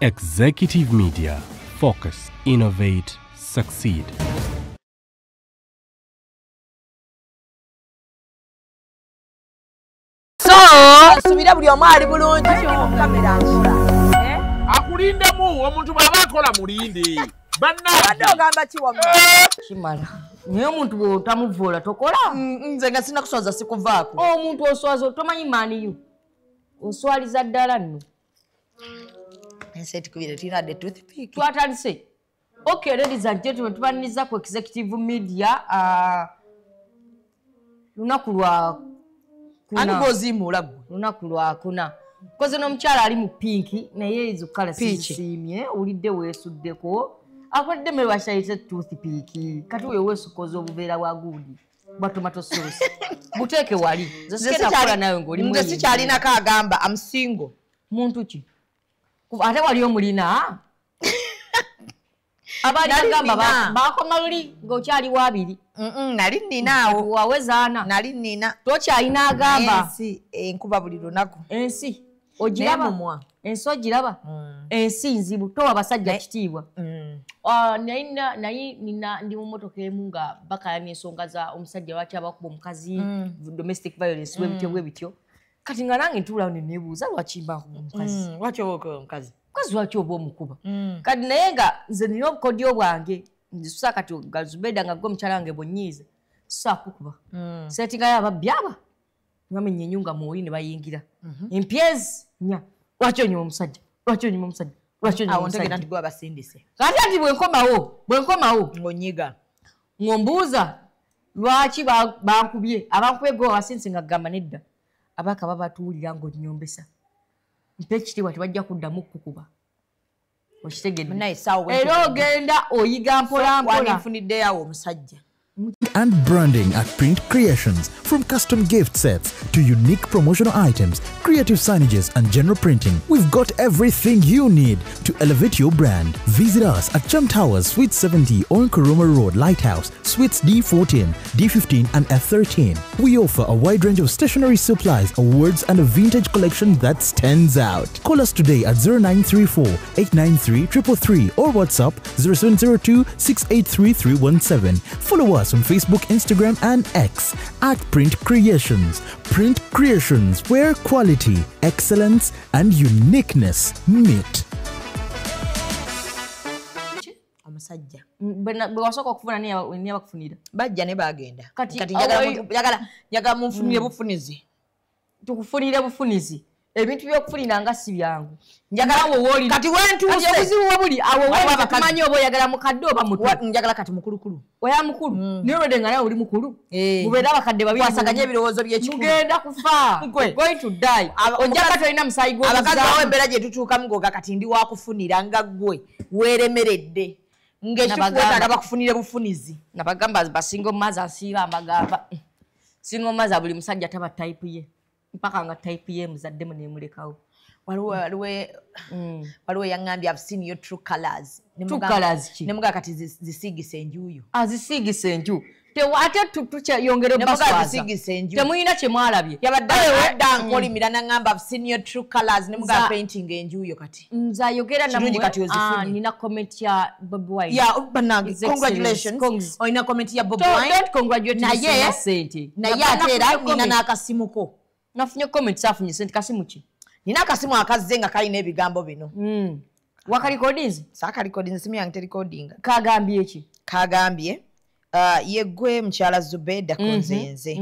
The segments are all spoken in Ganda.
Executive Media. Focus, innovate, succeed. So, subira buli omu ali bulungi kamera nkola. Akulindemu omuntu bw'aba akola mulinde. Bannange ogamba ki wamma? Kimala. Naye omuntu bw'otamuvoola tokola. Nze nga sina kuswaza sikuvaako. Omuntu oswaza tomanyi maani yo. Oswaliza ddala nno. Ensi etukubire tulina the toothpick. Twatandise. Okay, ladies and gentlemen, tubaniriza ku Executive Media lunaku lwa kuna. Ani gw'oziimuula ggwe? Lunaku lwa kuna. Koze n'omukyala ali mu pinki naye ezo kkala Piiki. sizisiimye, owulidde weesuddeko. Akoledde mmere lwaki toothpick. Kati wewe weesukoza obuveera bwa gundi bwa tomato sauce. Buteeke wali. Nze sigenda kukola nawe ng'oli Nze mweru. sikyalinako agamba am single. Muntu ki? Ate wali omulina? Abaali Nali bagamba nnina. bakoma luli ng'okyali wabiri. Nali nnina awo. Wawezaana. Nali nnina. Tokyalina agamba. Ensi enkuba buli lunaku. Ensi ogiraba? Naye mumwa. Ensi ogiraba? Ensi nzibu, towa basajja kitiibwa. Naye nina ndi mu mmotoka emu nga bakayana ensonga za omusajja lwaki abakuba omukazi, domestic violence bwe bityo bwe bityo. Kati nga nange ntuulawo ne neebuuza lwaki mba nkuba omukazi. Lwaki oba okuba omukazi? Omukazi lwaki oba omukuba? Kati naye nga nze nina obukodyo bwange, nzisusa kati nga Zubeda nga gwe omukyala wange bw'onnyiiza, sisusa kukuba. Seetingayo ababbi aba, ne bamenya ennyunga mwoli ne bayingira. Empyezi nnya. Lwaki onyuma omusajja? Lwaki onyuma omusajja? Lwaki onyuma Awo ntegeera omusajja? nti gwe abasindise. Kati ati bwe nkomawo Ng'onyiga. ng'ombuuza lwaki bankubye, abankubye gwe wabasindise nga gamba nedda. Abaka babatuwulira ng'onnyombesa. Mpa ekitiibwa tebajja kuddamu kukuba. Okitegedde? Munnaye essaawa bwe Era ntegedde. ogenda oyiga mpola mpola. Wandifuniddeyo awo omusajja. And branding at Print Creations. From custom gift sets to unique promotional items, creative signages, and general printing, we've got everything you need to elevate your brand. Visit us at Chum Towers, Suite 70 on Kuruma Road, Lighthouse, Suites D14, D15, and F13. We offer a wide range of stationery supplies, awards, and a vintage collection that stands out. Call us today at 0934 893 333 or WhatsApp 0702 683 317. Follow us on Facebook, Instagram, and X at Print Creations. Print Creations, where quality, excellence, and uniqueness meet. Omusajja. Bwe wasooka okufuna ne abakufunira. Bajja ne bagenda. Kati Kati njagala munfunire bufunizi. Tukufunire bufunizi. Ebintu by'okufunira nga si byangu. Njagala Awo wooli. Kati wentuuse. Kati obuzibu we buli awo Waliwo wooli abakazi. tetumanyi oba oyagala mukadde oba muto. Njagala kati mukulukulu. Oya mukulu. Naye olwedde nga nawe oli mukulu. Mubeere abakadde babiri. Kwasaganya ebirowoozo by'ekikulu. Mugenda kufa. Gwe. Going to die. Ojja nga tolina musaayi Abakazi gw'obuzaamu. bawo embeera gye tutuukamu ng'oga kati ndi wakufunira nga ggwe weeremeredde. Ng'ekikuweetaaga bakufunire bufunizi. Nabagamba basinga omumazi asiiba amagamba. Singa omumazi buli musajja taba type ye. Mpaka nga type ye muzaddemu n'emulekawo. Waliwo yaŋŋambye, "I've seen your true colours." Ne True colours ki? Ne mugamba kati zisiigise enjuyo. Azisiigisa enju. Ate tukyeyongere Ne mugamba baswaza. zisiigise enju. Temulina kye mwalabye. Yabadde adda nkolimira n'aŋŋamba, "I've seen your true colours." Ne mugamba painting enjuyo kati. Nze ayogera Kirungi nammwe, kati ozifunye. nina comment ya Bobi Wine. Yeah, bannange, His Excellency, congratulations. congs. Olina comment ya Bobi Don't Wine. don't congratulate me Naye sina ssente. naye Nafuna ate era nina comment. n'akasimu ko. Nafunye comment saafunye ssente kasimu ki? Nina akasimu akazze nga kalina ebigambo bino. Wakalikodinzi? Saakalikodinze, simu yange terikodinga. Kagambye ki? Kagambye yeggwe mukyala Zubeda Konzenze.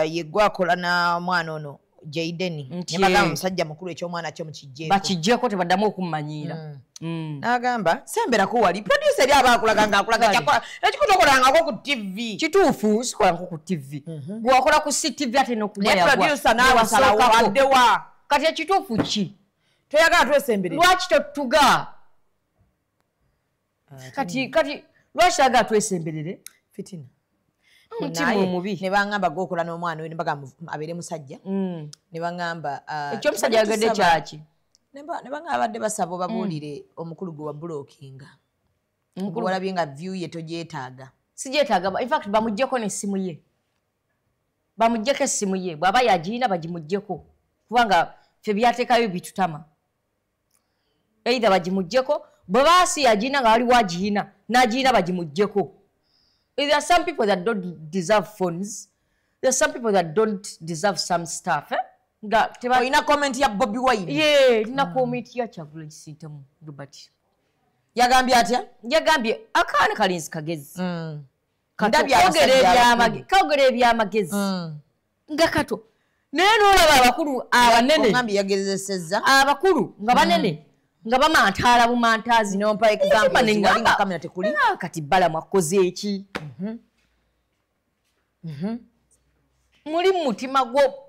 Yeggwe akola na mwana ono Jaideni. Nti Nemagamba ye. musajja mukulu ekyomwana kyo mukijjeeko. Bakijjeko tebaddamu okummanyiira. N'agamba semberako wali producer eri aba akulaga ng'akulaga Wali. kyakola ekikutokolangako ku TV. Kituufu sikolangako ku TV. Gwe wakola ku CTV ate n'okuba Naye yagwa. producer naawe salawo Newasookako. addewa. Kati ekituufu ki? Toyagala twesemberere. Lwaki totuga? Kati lwaki toyagala twesemberere? Fitina. Omutima Naye, omubi. ne baŋŋamba gwokola n'omwana oyo ne bagamba abeere musajja. Ne baŋŋamba Ekyomusajja yayogedde kyaki? Ne baŋŋamba badde basaba obabuulire omukulu gwe wabulokinga. Omukulu- Walabye nga view ye togyetaaga. Sigyetaaga. In fact bamuggyeko n'essimu ye. Bamuggyeko essimu ye. Bw'aba yagiina bagimuggyeko. Kubanga ffe byateekayo bitutama. Either bagimuggyeko, bwe baasi yagina nga waliwo agiyina, n'agiyina bagimuggyeko. There are some people that don't deserve phones. There are some people that don't deserve some stuff. Nga olina comment ya Bobi Wine. Yeah, nina comment ya Kyagulanyi Ssentamu Robert. Yagambye atya? Yagambye akaana kalenzi kagezi. Kogera ebyamagezi. Nga kato. Naye n'olaba abakulu abanene. Ogambye yagezesezza. Abakulu nga banene. Nga bamantaala bumantaazi. Nompa example wali nga kamera tekuli. Kati Balamu akoze eki? Muli mu mutima gwo.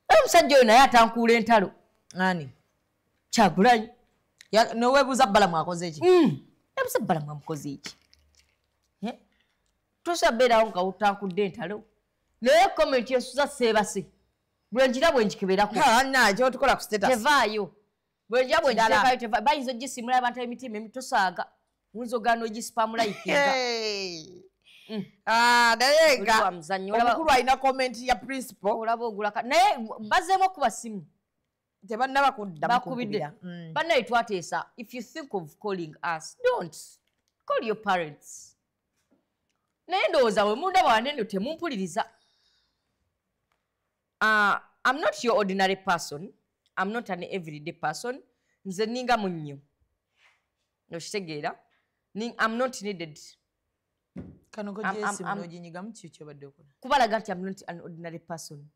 Omusajja oyo naye atankuula entalo. Ani? Kyagulanyi. Noweebuuza Balamu akoze eki? Ebuuza Balamu amukoze eki? Tosobola beerawo nga otankudde entalo. Naye comment esuza seebase. Bwe ngira bwe nkikeberako. Kyotukola ku status. Tevaayo. Bwe ngira bwe nkiteekayo tevaayo. Bayinza ogisimula abantu emitima emitosaaga. Oyinza ogaana ogisipamulayikinga. Naye nga omukulu alina comment ya principal. Olaba ogula naye bazzeemu okuba simu. Tebannaba kuddamu bakubidde. Bannaye twateesa, if you think of calling us, don't call your parents. Naye ndowooza bwe mundaba wanene temumpuliriza. I'm not your ordinary person. I'm not an everyday person. Nze ninga munnyo. Okitegeera? I'm not needed. Kano kojesimu n'oginyigamu ki ky'obadde okola? Kubalaga nti I'm not an ordinary person.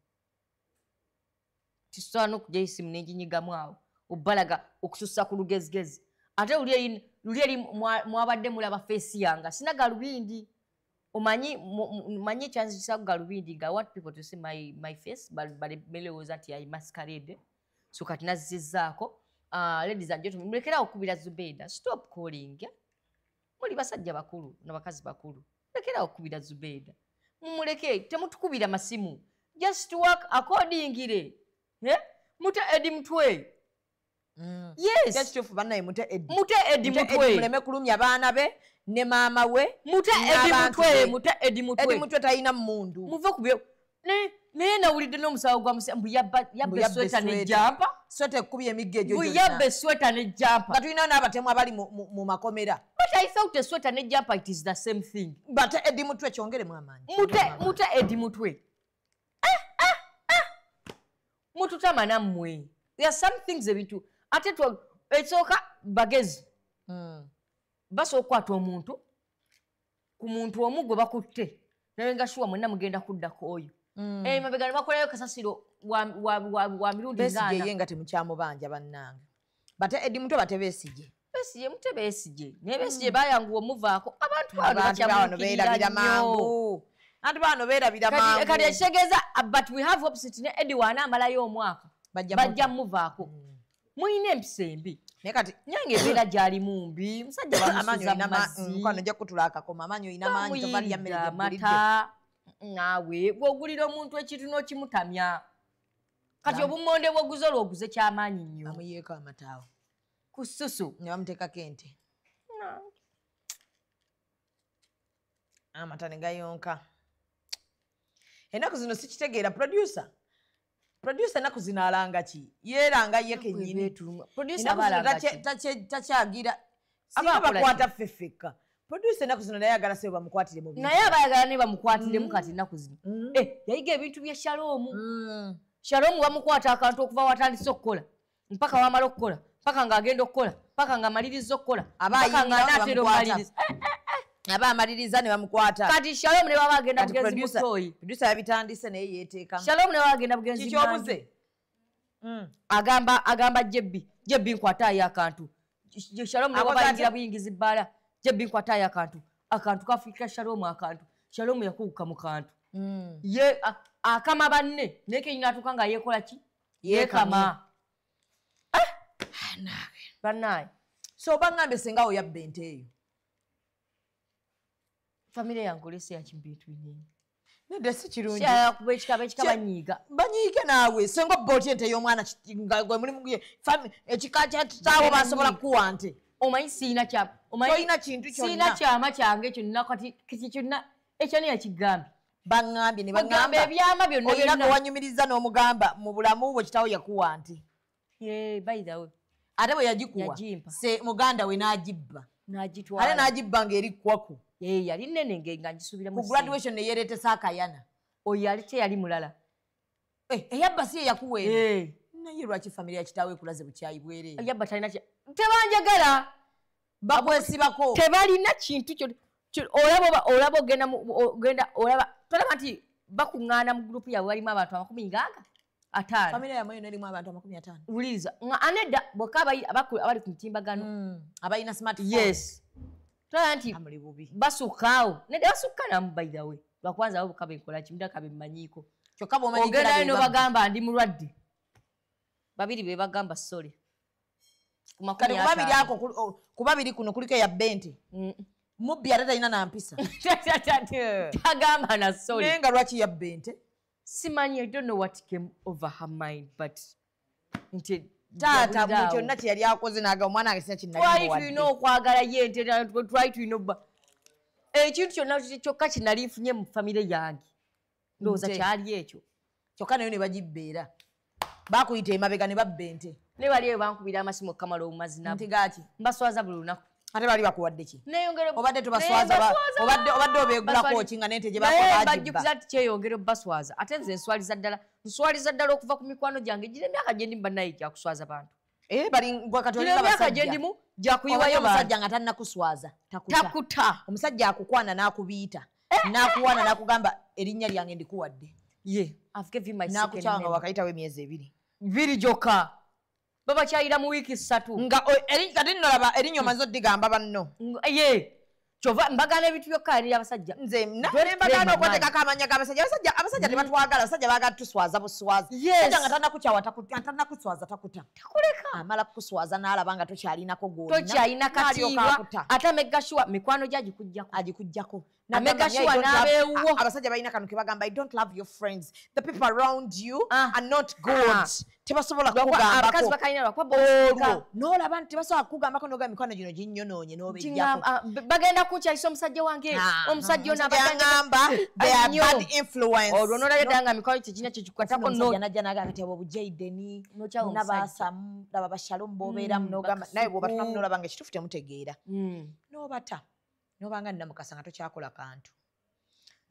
Tisobola n'okugyayo esimu n'enginyigamu awo. Obalaga okusussa ku lugezigezi. Ate luli eri mwabadde mulaba feesi yange. Sina galubindi. Omanyi ekyanzisa ku galubindi nga I want people to see my face, balowooza nti I masquerade. So kati nazzizzaako. Ladies and gentlemen, mulekerawo okukubira Zubeda. Stop calling. Muli basajja bakulu n'abakazi bakulu. Mulekerawo okukubira Zubeda. Mumuleke, temutukubira masimu. Just work accordingly. Mute Eddie Mutwe. Yes. Ekituufu bannaye mute Eddie. Mute Eddie Mutwe. Muleme kulumya baana be ne maama we. Mute Eddie Mutwe. Mute Eddie Mutwe. Eddie Mutwe talina mmundu. Muve ku byo. Naye nawulidde n'omusawo gwa mbu yabba esweta n'ejjampa. Sweta ekkubye emiggo egyo gyonna. Mbu yabba esweta n'ejjampa. Nga tulinayo n'abatemu abali mu makomera. But I thought a sweater n'ejjampa it is the same thing. But Eddie Mutwe kyongeremu amaanyi. Mute Eddie Mutwe. Mututama nammwe. There are some things ebintu ate ekisooka bagezi. Basooka okukwata omuntu ku muntu omu gwe bakutte naye nga shuwa mwenna mugenda kuddako oyo. Emabega ne bakolayo kasasiro wa mirundi ngaana. Besigye ye nga temukyamubanja bannange. Bate Eddie Mutwe bate Besigye. Besigye mute Besigye. Naye Besigye bayanguwa omuvaako. Abantu bano bakyamukirira nnyo. Abantu bano beerabira mangu. Kati ekitegeeza but we have opposite ne Eddie w'anaamalayo omwaka. Bajja muvaako. Mulina empisa embi. Naye kati nyange embeera gy'alimu mbi. Musajja bamusuza mu mazzi. Mukwano ojja kutula akakoma. Amaanyi olina mangi tovalya mmere gy'ogulidde. Amata naawe bw'ogulira omuntu ekintu n'okimutamya. Kati obumonde bw'oguze olwoguze kyamaanyi nnyo. Bamuyeeko amata awo. Ku ssusu. Ne bamuteekako ente. Amata ne gayonka. Ennaku zino sikitegeera producer. Producer ennaku zino alanga ki? Yeeranga ye kennyini. Producer aba alanga ki? Takyagira. Singa bakwata ffe ffekka. Producer ennaku zino naye ayagala ssebo bamukwatire mu bintu. Naye aba ayagala naye bamukwatiremu kati ennaku zino. Yayiga ebintu bya Shalom. Shalom bamukwata akantu okuva watandise okukola. Mpaka wamala okukola. Mpaka ng'agenda okukola. Mpaka ng'amaliriza okukola. Mpaka ng'anaatera okumaliriza. Aba amaliriza ne bamukwata. Kati Shalom ne baba agenda bugenzi mutoyi. Producer yabitandise naye yeeteekamu. Shalom ne baba agenda bugenzi Kikyobuze. Agamba Jebbi. Jebbi nkwataayo akantu. Shalom ne baba ayingira buyingizi bbaala. Jebbi nkwataayo akantu. Akantu kafuukira Shalom akantu. Shalom yakuguka mu kantu. Ye akama banne naye kennyini atuuka nga yeekola ki? Yeekama. Bannaye. So bangambe singa oyabba ente eyo. Famire yange olese yakimba ebintu binene. Nedda si kirungi. Kuba ekikaba ekika banyiiga. Banyiige naawe. Singa obba otya ente y'omwana nga gwe mulimu ekika kya kitaawo basobola kukuwa nte. Omanyi siina kyama. Tolina kintu kyonna. Siina kyama kyange kyonna kati kyonna ekyo ne yakigambye. Baŋŋambye ne baŋŋamba ebyama byonna olina gwe wanyumiriza n'omugamba mu bulamu bwe kitaawo yakuwa nte. By the way. Ate bwe yagikuwa se muganda we n'agibba. N'agitwala. Ate n'agibba ng'eri kwako. Yali nnene nga ngisubira mu ku graduation ne yeereetesa akayana. Oyo yali teyali mulala. Eyabba si ye yakuweera. Naye lwaki famire ya kitaawe ekulaze bukyayi bwereere? Eyabba talina tebanjagala. Bakwesibako. Tebalina kintu kyo olaba ogenda olaba tolaba nti bakuŋŋaana mu gurupu yaabwe balimu abantu 50. Famire yammwe yonna erimu abantu 50. Wuliriza nga anedda bokka abali ku mitimbagano. Abalina smartphone. Yes. Tolaba nti basukkaawo. Nedda basukka namu by the way. Lwakwanza abo bokka benkola ki mudaka bemmanyiiko. Kyokka bw'omanyi ogendayo n'obagamba ndi mulwadde. Babiri be bagamba sorry. Kati kubabiri ako kubabiri kuno kuliko eya bente. Mubbi ate talina na mpisa. Tagamba na sorry. Naye nga lwaki ya bente? Simanyi, I don't know what came over her mind, but nti taata mu kyonna kye yali akoze n'agamba omwana wange sina kye nali twali muwadde. Tulina okwagala ye nte twali tulina obba ekintu kyonna kyokka kye nali nfunye mu famire yange. Ndowooza kyali ekyo. Kyokka nayo ne bagibbeera. Bakuyita emabega ne babba ente. Ne bali eyo bankubira amasimu okukamala obumazi nabo. Nti gaaki? Mbaswaza buli lunaku. Ate bali bakuwadde ki? Obadde tobaswaza obadde obeegulako ki nga n'ente gye bakuwa bagibba. Bajjukiza nti kyeyongera obbaswaza. Ate nze nswaliza ddala. Nswaliza ddala okuva ku mikwano gyange. Gino emyaka gye ndimu bannaye gyakuswaza bantu. Bali gwe kati olinga Gino emyaka basajja. gye ndimu gyakuyiwayo Omanyi omusajja bantu. nga tannakuswaza, takuta. Takuta. Omusajja akukwana n'akubiita. N'akuwana n'akugamba erinnya lyange ndikuwadde. Ye, I've given you my second N'akukyawa nga name. wakayitawo emyezi 2. 2 gyokka. Babakyayira mu wiiki 3. Nga kati nno laba erinnya omaze oddigamba banno. Ye. Kyova mbagaana ebintu byokka eri abasajja. Nze ne mbagaana okwateekako amannya g'abasajja. Abasajja tebatwagala, abasajja baagala tuswaza buswaza. Yes. Omusajja nga tannakukyawa tannakuswaza takuta. Takuleka. Amala kukuswaza n'alaba nga tokyalinako gw'olina. Tokyalina N'alyoka katiibwa. akuta. Ate amegga sure mikwano gye agikuggyako. Agikuggyako. Amegga sure n'abeewuwo. Abasajja balina kano ke bagamba, I don't love your friends. The people around you are not good. Tebasobola Lwakuba abakazi kukugambako. bakalina lwakuba bo Olwo n'olaba nti tebasobola kukugambako n'ogamba mikwano gino ginyonoonye n'obejjako. Bagenda kunkyayisa omusajja wange. Omusajja ono Omusajja abadde yangamba, they are Nnyo. bad influence. Olwo n'olabye ddala nga mikwano kye kirina kye kikukwatako Omusajja n'ajja n'agamba kati abo Bujaideni, N'okyawa omusajja. n'abaasamu, laba Bashalom b'obeeramu n'ogamba, Bakasuku. naye bw'obatunamu n'olaba nga ekituufu temutegeera. N'obata. N'obanga Namukasa nga tokyakola kantu.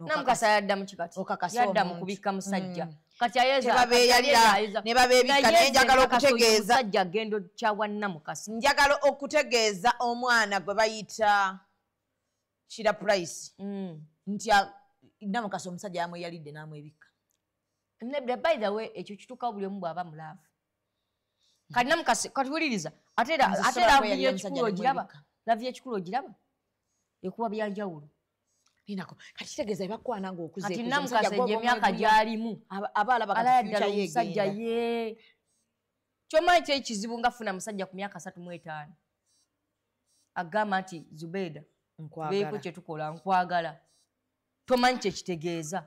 Namukasa yadda mu kikati. Okakasa Yadda mu omuntu. kubikka musajja. Kati ayeza, Tebabeeyalira, kati ayeza. ne babeebikka, Naye naye njagala nze nkakasa oyo okutegeeza. omusajja agenda okyawa Namukasa. Njagala okutegeeza omwana gwe bayita Shira Price nti Namukasa omusajja yamweyalidde n'amwebikka. Nedda, by the way, ekyo kituukawo buli omu bw'aba mu love. Kati Namukasa, kati wuliriza, ate era, Nze ate sobola love kweyalira y'ekikulu omusajja ogiraba? nemwebikka. Love y'ekikulu ogiraba? Ekuba byanjawulo. Linako, kati kitegeeza ebakwana ng'okuze Kati ekuze, Namukasa omusajja egyo emyaka gw'oba gy'alimu. Aba alaba kati Alaba future ddala ye omusajja egenda. ye. Ky'omanyi ki ekizibu nga funa musajja ku myaka 35. Agamba nti Zubeda, Nkwagala. beeko kye tukola, nkwagala. Tomanyi kye kitegeeza.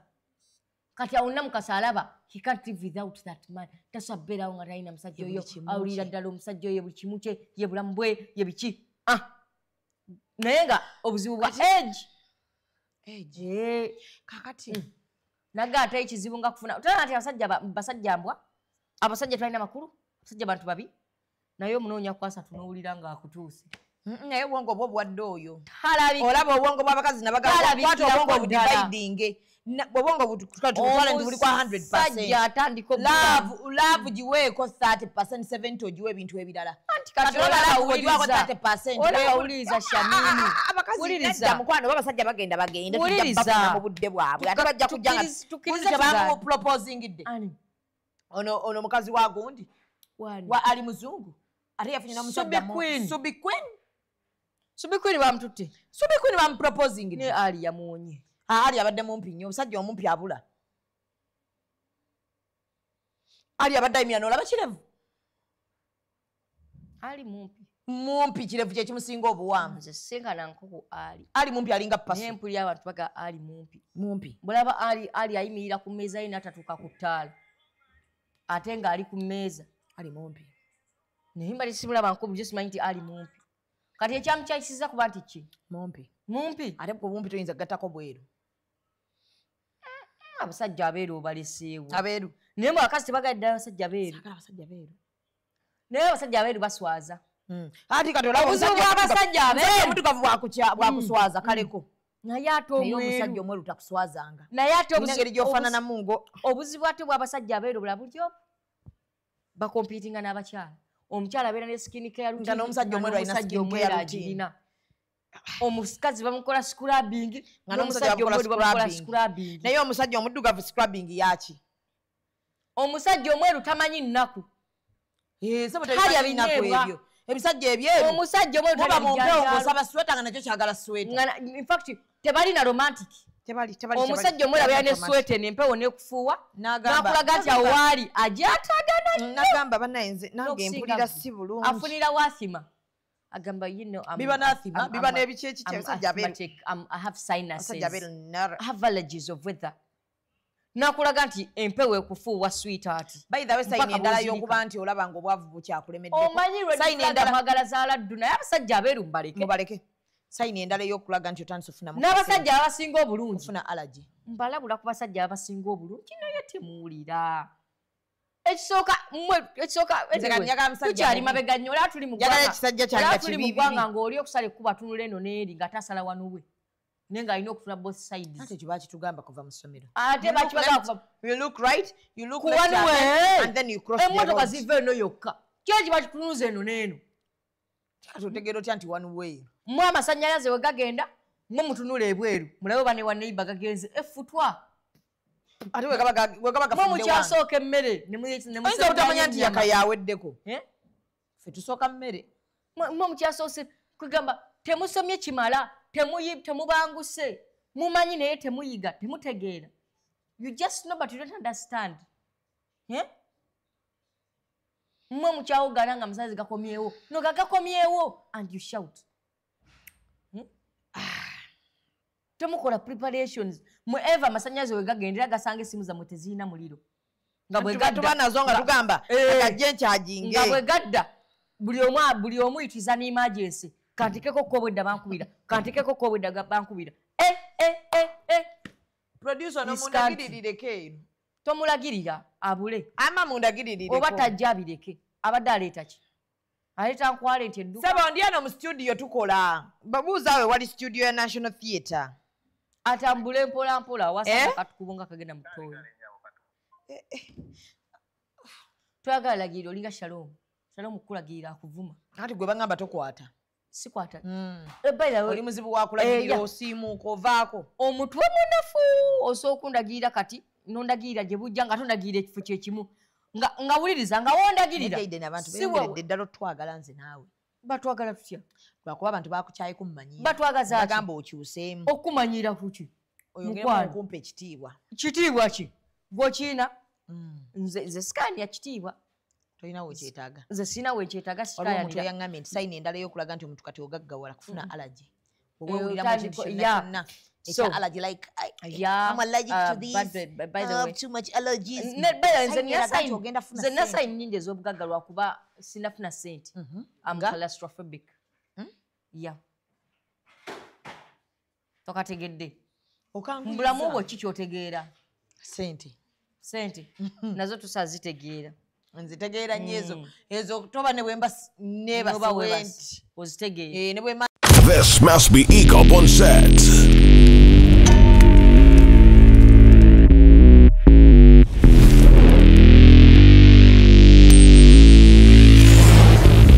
Kati awo Namukasa alaba he can't live without that man. Tasobola kubeerawo nga talina musajja Ye oyo. buli kimu Awulira kye. ddala omusajja oyo, ye buli kimu kye, ye bulamu bwe, ye biki. Naye nga obuzibu bwa age. Age. Kakati. Naga ate ekizibu nga kufuna. Tolaba nti abasajja basajja mbwa. Abasajja talina makulu. Abasajja bantu babi. Naye omunoonya ku 30 n'owulira ng'akutuuse. Naye obwongo bwo bwadde oyo. Talabika. Olaba obwongo bw'abakazi nabagamba, Talabikira kwata obwongo ko ddala. budividinge. Obwongo tutwale nti buli kwa 100%. Omusajja atandika obulamu. Love giweeko 30%, 70 ogiwe ebintu ebirala. Anti kati Kati olaba olaba love ogiwaako wuliriza. 30%. Olaba wuliriza Shamimi. Abakazi Wuliriza. nedda mukwano, oba abasajja bagenda bagenda, tujja Wuliriza. bafuna mu budde bwabwe. Ate bajja kujja nga Tukkirize Wuliriza tugaane. bamuproposingidde. Ani? Ono mukazi wa gundi. Wani? Wa Ali Muzungu. Ate yafunye n'omusajja Subi Queen. Subi Queen. Subi Queen bamututte. Subi Queen bamuproposingidde. Ne Ali yamuwonye. Ali abadde mumpi nnyo, omusajja omumpi abula. Ali abadde ayimira n'olaba kirevu. Ali mumpi. Mumpi kirevu kye kimusinga obuwanvu. Nze sinkana nkoko Ali. Ali mumpi alinga paso. Naye mpulira abantu baga Ali mumpi. Mumpi. Bulaba Ali ayimirira ku mmeeza ye n'atatuuka ku ttaala. Ate ng'ali ku mmeeza. Ali mumpi. Naye mbadde simulaba nkoko bulijjo simanyi nti Ali mumpi. Kati ekyamukyayisizza kuba nti ki? Mumpi. Mumpi. Ate ku bumpi toyinza kugattako bweru. Abasajja abeeru obaleseewo. Abeeru. Naye mu bakazi tebagala ddala abasajja beeru. Saagala abasajja beeru. Naye abasajja abeeru baswaza. Ati kati olaba abasajja abeeru omutukavu bwakuswaza kaleko. Naye ate omusajja omweru takuswazanga. Naye ate engeri gy'ofaananamu ngo obuzibu ate bw'abasajja abeeru bula butyo bakompitinga n'abakyala. Omukyala abeera ne skin care routine nga n'omusajja omweru alina skin care routine. Omukazi bamukola scrubbing nga n'omusajja omweru bamukola scrubbing. Naye omusajja omuddugavu scrubbing yaki? Omusajja omweru tamanyi nnaku. Ebisajja ebyeru. Omusajja omweru muba mu mpewo ng'osaba sweta nga nakyo kyagala sweta. In fact tebali na romantic. Tebali. Omusajja omweru abeera ne sweta n'empewo n'ekufuuwa n'akulaga nti awo waali ajja atagana. N'agamba bannaye nze nange mpulira si bulungi. Afunira waasima. Agamba, you know, biba n'athima, biba n'ebiki ekiki abasajja abeeru. I have sinuses. I have allergies of weather. Nakulaga nti empewo ekufuuwa sweetheart. By the way, sign endala y'okuba nti olaba ng'obwavu bukyakulemeddeko. Omanyi lwe mwagala zaaladdu naye abasajja abeeru mubaleke. Mubaleke. Sign endala ey'okulaga nti otandise ofunamu. N'abasajja abasinga obulungi. Ofuna allergy. Mbalabula ku basajja abasinga obulungi naye temuwulira. Ekisooka ekisooka tukyali mabega nnyo olaba tuli mu ggwanga ng'oli okusala ekkubo atunula eno n'eri nga tasala wano we. Naye ng'alina okutula both sides. Ate ekyo baakitugamba kuva mu ssomero. Ate bakibagamba you look right, you look left, and then you cross the road. Emmotoka ziva eno yokka. Ki ekyo bakitunuza eno n'eno? Kati otegeera otya nti one way? Mmwe amasannyalaze we gagenda, mmwe mutunula ebweru. Mulabe oba ne wa neighbor gagenze effutwa. Ate we gaba gafudde wange. Mukyasooka emmere. Oyinza obutamanya nti yaka yaweddeko. Ffe tusooka mmere. Mmwe mukyasoose kugamba temusomye kimala. Temubanguse, mumanyi naye temuyiga, temutegeera. You just know but you don't understand. Mmwe mukyawogana nga amasannyalaze gakomyewo. No gagakomyewo and you shout. Temukola preparations. Mwe ever amasannyalaze we gagendera gasanga essimu zammwe tezirina muliro. Nga bwe gadda tuba nazo nga tugamba agajje nkyajinge. Nga bwe gadda buli omu it is an emergency. Kantikeko kobwedda bankubira. Kantikeko kobwedda bankubira. Producer no mundagirireko eno. Tomulagirira abule. Ama mundagirireko. Oba tajja abireke. Abadde aleeta ki? Aleeta nkwale nti edduka. Sebo ndi eno mu studio tukola. Babuuza we wali studio ya National Theatre. Atambule mpola mpola wasanga katukubunga kagenda mu ttooyi. Twagala lagirira olinga Shalom. Shalom kulagirira akuvuma. Ati gwe bangamba tokwata. Sikwata. Oli muzibu wa kulagirira osiimuuka ovaako. Omutwe munafu osooka okundagirira kati nondagirira gye bujja nga tondagirira ekifo kye kimu. Nga wuliriza nga wondagirira. Abantu beeyongeredde ddala otwagala nze naawe. Batwagala tutya? Lwakuba abantu bakukyayeko mumanyiira. Batwagaza ki? Bagamba okyuseemu. Okumanyiira kuki? Oyongeremu okumpa ekitiibwa. Kitiibwa ki? Gw'okiina? Nze sikaanira kitiibwa. Tolina wekyetaaga. Nze sirina wekyetaaga sikaanira. Waliwo omuntu eyaŋŋambye nti sayini endala ey'okulaga nti omuntu kati ogaggawala kufuna allergy. Bw'owuliramu ekintu kyonna kyonna ekya allergy like I'm allergic to this, I have too much allergies. Nze nina sayini nnyingi ez'obugagga lwakuba sinafuna ssente. I'm claustrophobic. Yeah. Tokategedde. Mu bulamu bwo ki ky'otegeera? Ssente. Ssente. Nazo tusazitegeera. Nzitegeera nnyo ezo. Ezo toba ne bwe mba neebase nti. Ozitegeera. Ne bwe mba. This must be EACOP on set.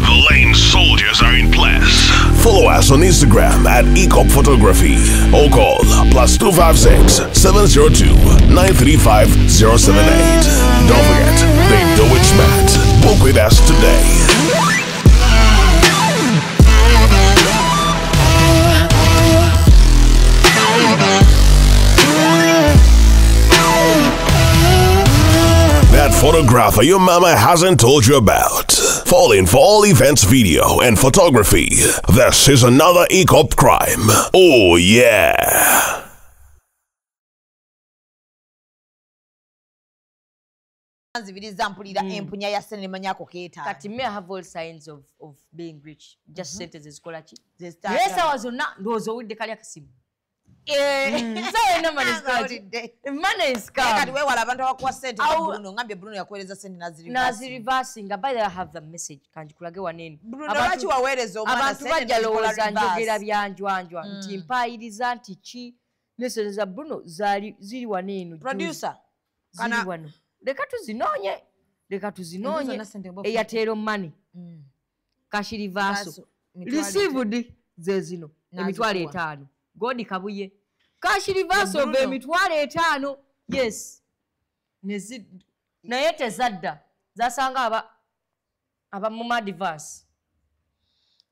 The Lane Soldiers are in place. Follow us on Instagram at EACOP Photography or call +256 702 935 078. Don't forget, they do it smart. Book with us today. That photographer your mama hasn't told you about. Fall in for all events video and photography. This is another EACOP crime. Oh yeah. Nzibiriza mpulira empunya ya sente nemanyako keetaaga. Kati me I have all signs of being rich. Just sente zezikola ki? Naye essaawa zonna ndowooza owulidde kali akasimu. So no money is money is come. Kati weewala abantu abakuwa ssente Bruno, ngambye Bruno yakuweereza ssente nazirivasinga. By the way, I have the message kanjikulage wanene. Bruno lwaki waweereza omwana abantu bajja lowooza njogera byanjwanjwa nti mpaayiriza nti ki ne za Bruno zali ziri wanene. Producer ziri wano. Leka tuzinoonye. Leka tuzinoonye. Airtel money. Cash reversal. Received ze zino 5,000. Godi Kabuye. Cash reversal of 5,000. Yes. Naye tezadda. Zasanga aba muma advance.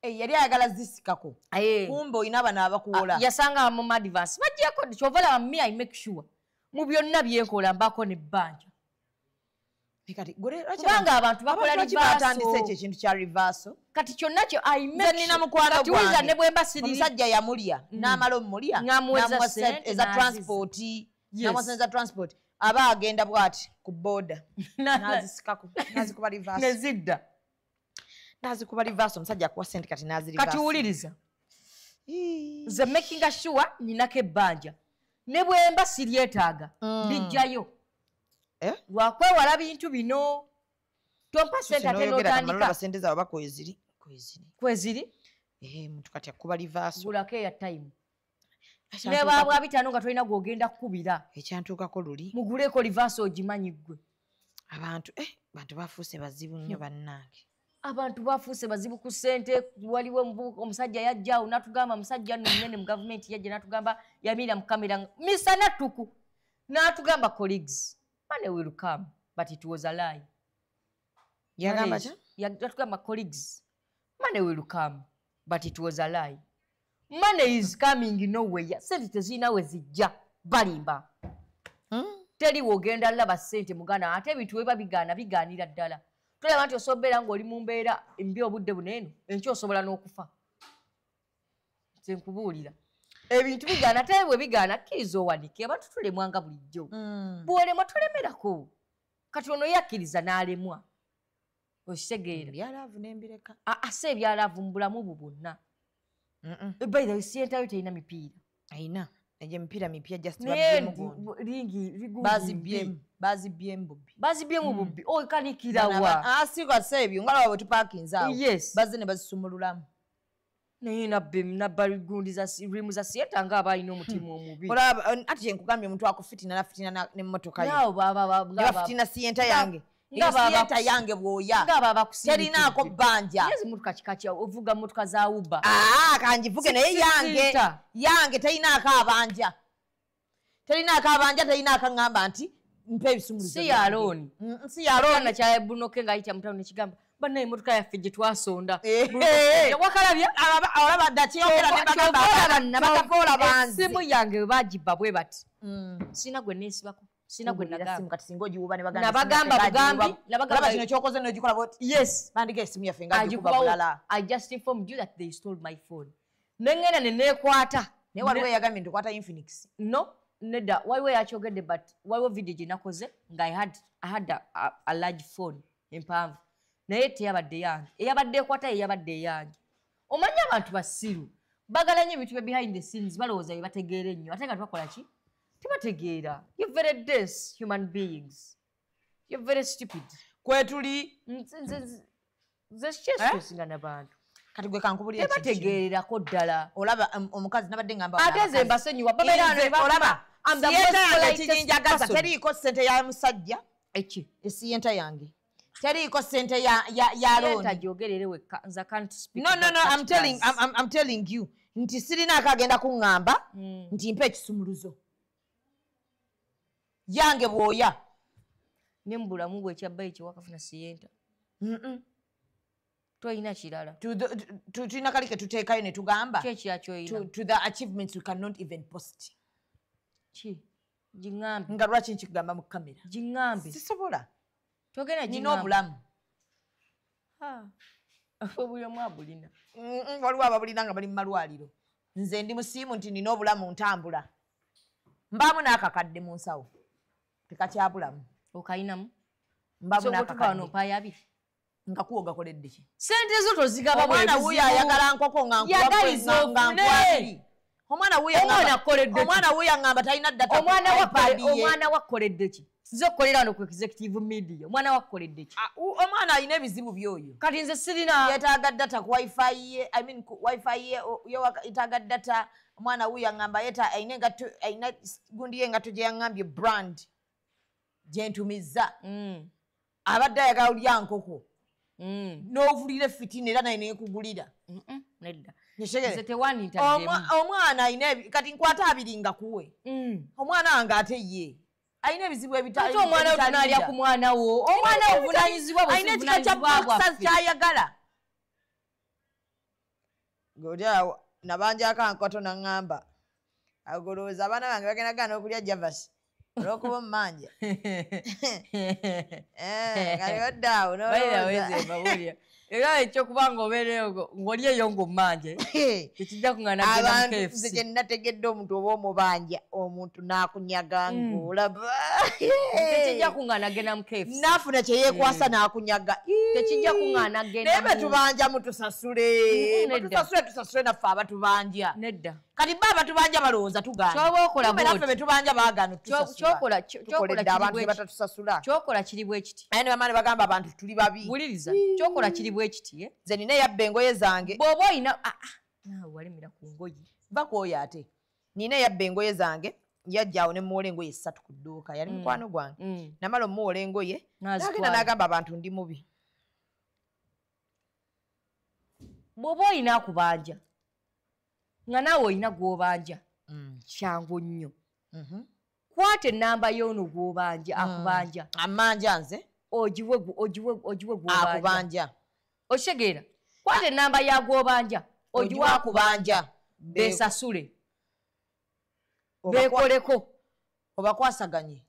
Yali ayagala zisikako. Kumbe oyina bano abakuwola. Yasanga aba muma advance. Bajjako kyova me I make sure. Mu byonna byenkola mbako ne bbanja. Kubanga abantu bakola reversal. Ekyo ekintu kya reversal. Kati kyonna kyo I make nina mukwano gwange. Ne bwe mba siri. Omusajja yamulya n'amala omulya n'amuwa eza transport. N'amuwa eza transport. Aba agenda bw'ati ku boda. N'azisikako n'azikuba reversal. Nezidda. N'azikuba reversal omusajja akuwa ssente kati n'aziriverse. Kati wuliriza. Nze making sure ninako ebbanja. Ne bwe mba siryetaaga lijjayo. Lwakwewala bintu bino. Tompa sente ate n'otandika. Sente zaabwe bakweziri. Kweziri? Muntu kati akuba reversal. Gulako eya time. Ne baabwa bitaano nga tolina gw'ogenda kukubira. Ekyantuukako luli. Muguleko reversal ogimanyi ggwe. Abantu bantu bafuuse bazibu nnyo bannange. Abantu bafuuse bazibu ku ssente. Waliwo omusajja yajja awo n'atugamba musajja nno munene mu gavumenti yajja n'atugamba yamirira mu kamera misana ttuku. N'atugamba colleagues. Money will come, but it was a lie. Yagamba colleagues, money will come, but it was a lie. Money is coming nowhere. Sente tezirina we zijja balimba. Teri wogenda laba sente muganda ate ebintu weba bigaana bigaanira ddala. Tolaba nti osobeera ng'oli mu mbeera mbi obudde buno eno enkya osobola n'okufa. Nze nkubuulira. Ebintu bigaana ate bwe bigaana kkiriza owanike abantu tulemwanga bulijjo. Bw'olemwa tolemerako. Kati ono yakkiriza n'alemwa. Okitegeera. Ebyalaavu n'embireka. Ase ebyalaavu mu bulamu bwo bwonna. By the way, siyenta yo terina mipiira. Ayina. Egyo emipiira mipya just bazibyemu. Bazibyemu bubbi. Bazibyemu bubbi. Okanikirawa. Si kwasa ebyo nga laba bwe tupakinze awo. Yes. Bazze ne bazisumululamu. Naye nabba gundi za rimu za siyenta nga aba alina omutima omubi. Olaba ati kye nkugambye omuntu akufitina nafitina n'emmotoka ye. Naawe baba bafitina siyenta yange. Siyenta yange bw'oya. Terinaako bbanja. Yezi mmotoka kika ki ovuga mmotoka za Uber. Kangivuge naye yange. Yange terinaako abanja. Terinaako abanja terinaako aŋŋamba nti mpa ebisumuluzo. Si ya looni. Si ya looni. Kya Bruno ke ng'ayita mu tawuni ekigamba bannaye emmotoka yaffe gye twasonda. Wakalabye? Olaba dda kyeyogera ne bagamba banzi. Essimu yange bwe bagibba bwe bati. Sirina gwe neesibako. Sina gwe nagamba. Kati singa ogiwuba ne bagamba. Nabagamba bugambi. Olaba kino ky'okoze n'ogikola bw'oti. Yes. Bandika essimu yaffe nga agikuba bulala. I just informed you that they stole my phone. Ne ngenda ne neekwata. Naye waliwo eyagambye nti okwata Infinix. No, nedda. Waliwo eyakyogedde but waliwo video gye nakoze nga I had a large phone empanvu. Naye teyabadde yange. Eyabadde ekwata ye yabadde eyange. Omanyi abantu basiru. Bagala nnyo ebintu bya behind the scenes balowooza bye bategeera ennyo. Ate nga tebakola ki? Tebategeera. You're very dense human beings. You're very stupid. Kwetuli. Nze sikyesinga n'abantu. Kati gwe kankubulira ekintu. Tebategeererako ddala. Olaba omukazi nabadde ngamba. Ate nze mbasonyiwa. Babeera olaba. I'm the most politest person. Teriiko ssente ya musajja. Eki? Esiyenta yange. Teriiko ssente ya looni. Gyogerere wekka. Nze I can't speak. No, no, no, I'm telling you. Nti sirinaako agenda kuŋŋamba nti mpa ekisumuluzo. Yange bw'oya. Ne mu bulamu bwe ekyabbayi kye wakafuna siyenta. Toyina kirala. Tulina kali ke tuteekayo ne tugamba. Ki ekirala ky'oyina? To the achievements we cannot even post. Ki? Giŋŋambe. Nga lwaki nkikugamba mu kamera? Giŋŋambe. Sisobola. Togenda Nina obulamu. Obuli omu abulina. Waliwo ababulina nga bali mu malwaliro. Nze ndi musiimu nti nina obulamu ntambula. Mbaamu n'akakadde mu nsawo. Tekakyabulamu. Okayinamu? Mbaamu n'akakadde. So mpayo abiri. Nga kuwa ogakoledde ki? Ssente zo tozigaba bwe Omwana wuuyo ayagala nkoko nga nkuwa abiri. Omwana wuyo aŋŋamba talina data. Omwana wakoledde ki? Nze okukolera wano ku Executive Media. Omwana wakoledde ki? Omwana alina ebizibu by'oyo. Kati nze sirina. Yeetaaga data ku wifi ye, I mean ku wifi ye yeetaaga data. Omwana wuyo aŋŋamba alina engatto, alina gundi y'engatto gye yaŋŋambye brand gye ntumizza. Abadde ayagala olya nkoko. N'ovulira effitina era naye neekugulira. Nedda. Nze tewannintaddemu. Omwana alina kati nkwata abiri nga kuwe. Omwana wange ate ye. Alina ebizibu ebitali. Ate omwana wo tunaalya ku mwana wo. Omwana wo obuvunaanyizibwa bwe alina ekika kya boxers ky'ayagala. Ng'oli awo nabanjako ankoto n'aŋŋamba agolowooza abaana bange bagenda gaana okulya javasi olw'okuba omumanja. Kati odda awo n'olowooza. Era ekyokuba ng'obeereyo ng'oli eyo ng'ommanje tekijja kuŋŋaana kugenda mu Abantu KFC. nze kye nategedde omuntu oba omubanja omuntu n'akunyaga ng'olaba. Tekijja kuŋŋaana kugenda mu KFC. N'afuna kye yeekwasa n'akunyaga. Tekijja kuŋŋaana kugenda Naye bwe tubanja mutusasule. Mutusasule tusasule naffe abatubanja. Nedda. Kati bo abatubanja balowooza tugaana. Ky'oba okola Kumbe naffe bw'oti. be tubanja baagaana otutusasula. Tukoledde abantu ne batatusasula. Ky'okola kiri bwe kiti. Naye ne bamala ne bagamba abantu tuli babi. Wuliriza. Ky'okola kiri bwe kiti, eh? Nze nina eyabba engoye zange. Bw'oba olina naawe walemera ku ngoye. Va ku oyo ate. Nina eyabba engoye zange, yajja awo ne mmuwola engoye 3 ku dduuka. Yali mukwano gwange. Namala omuwola engoye, n'agenda n'agamba abantu ndi mubi. Bw'oba olina akubanja, nga naawe olina gw'obanja, kyangu nnyo. Kwata ennamba y'ono gw'obanja, akubanja. Amanja nze. Ogiwe gw'obanja. Akubanja. Okitegeera? Kwata ennamba ya gw'obanja, ogiwe akubanja. Beesasule. Beekoleko. Obakwasaganye.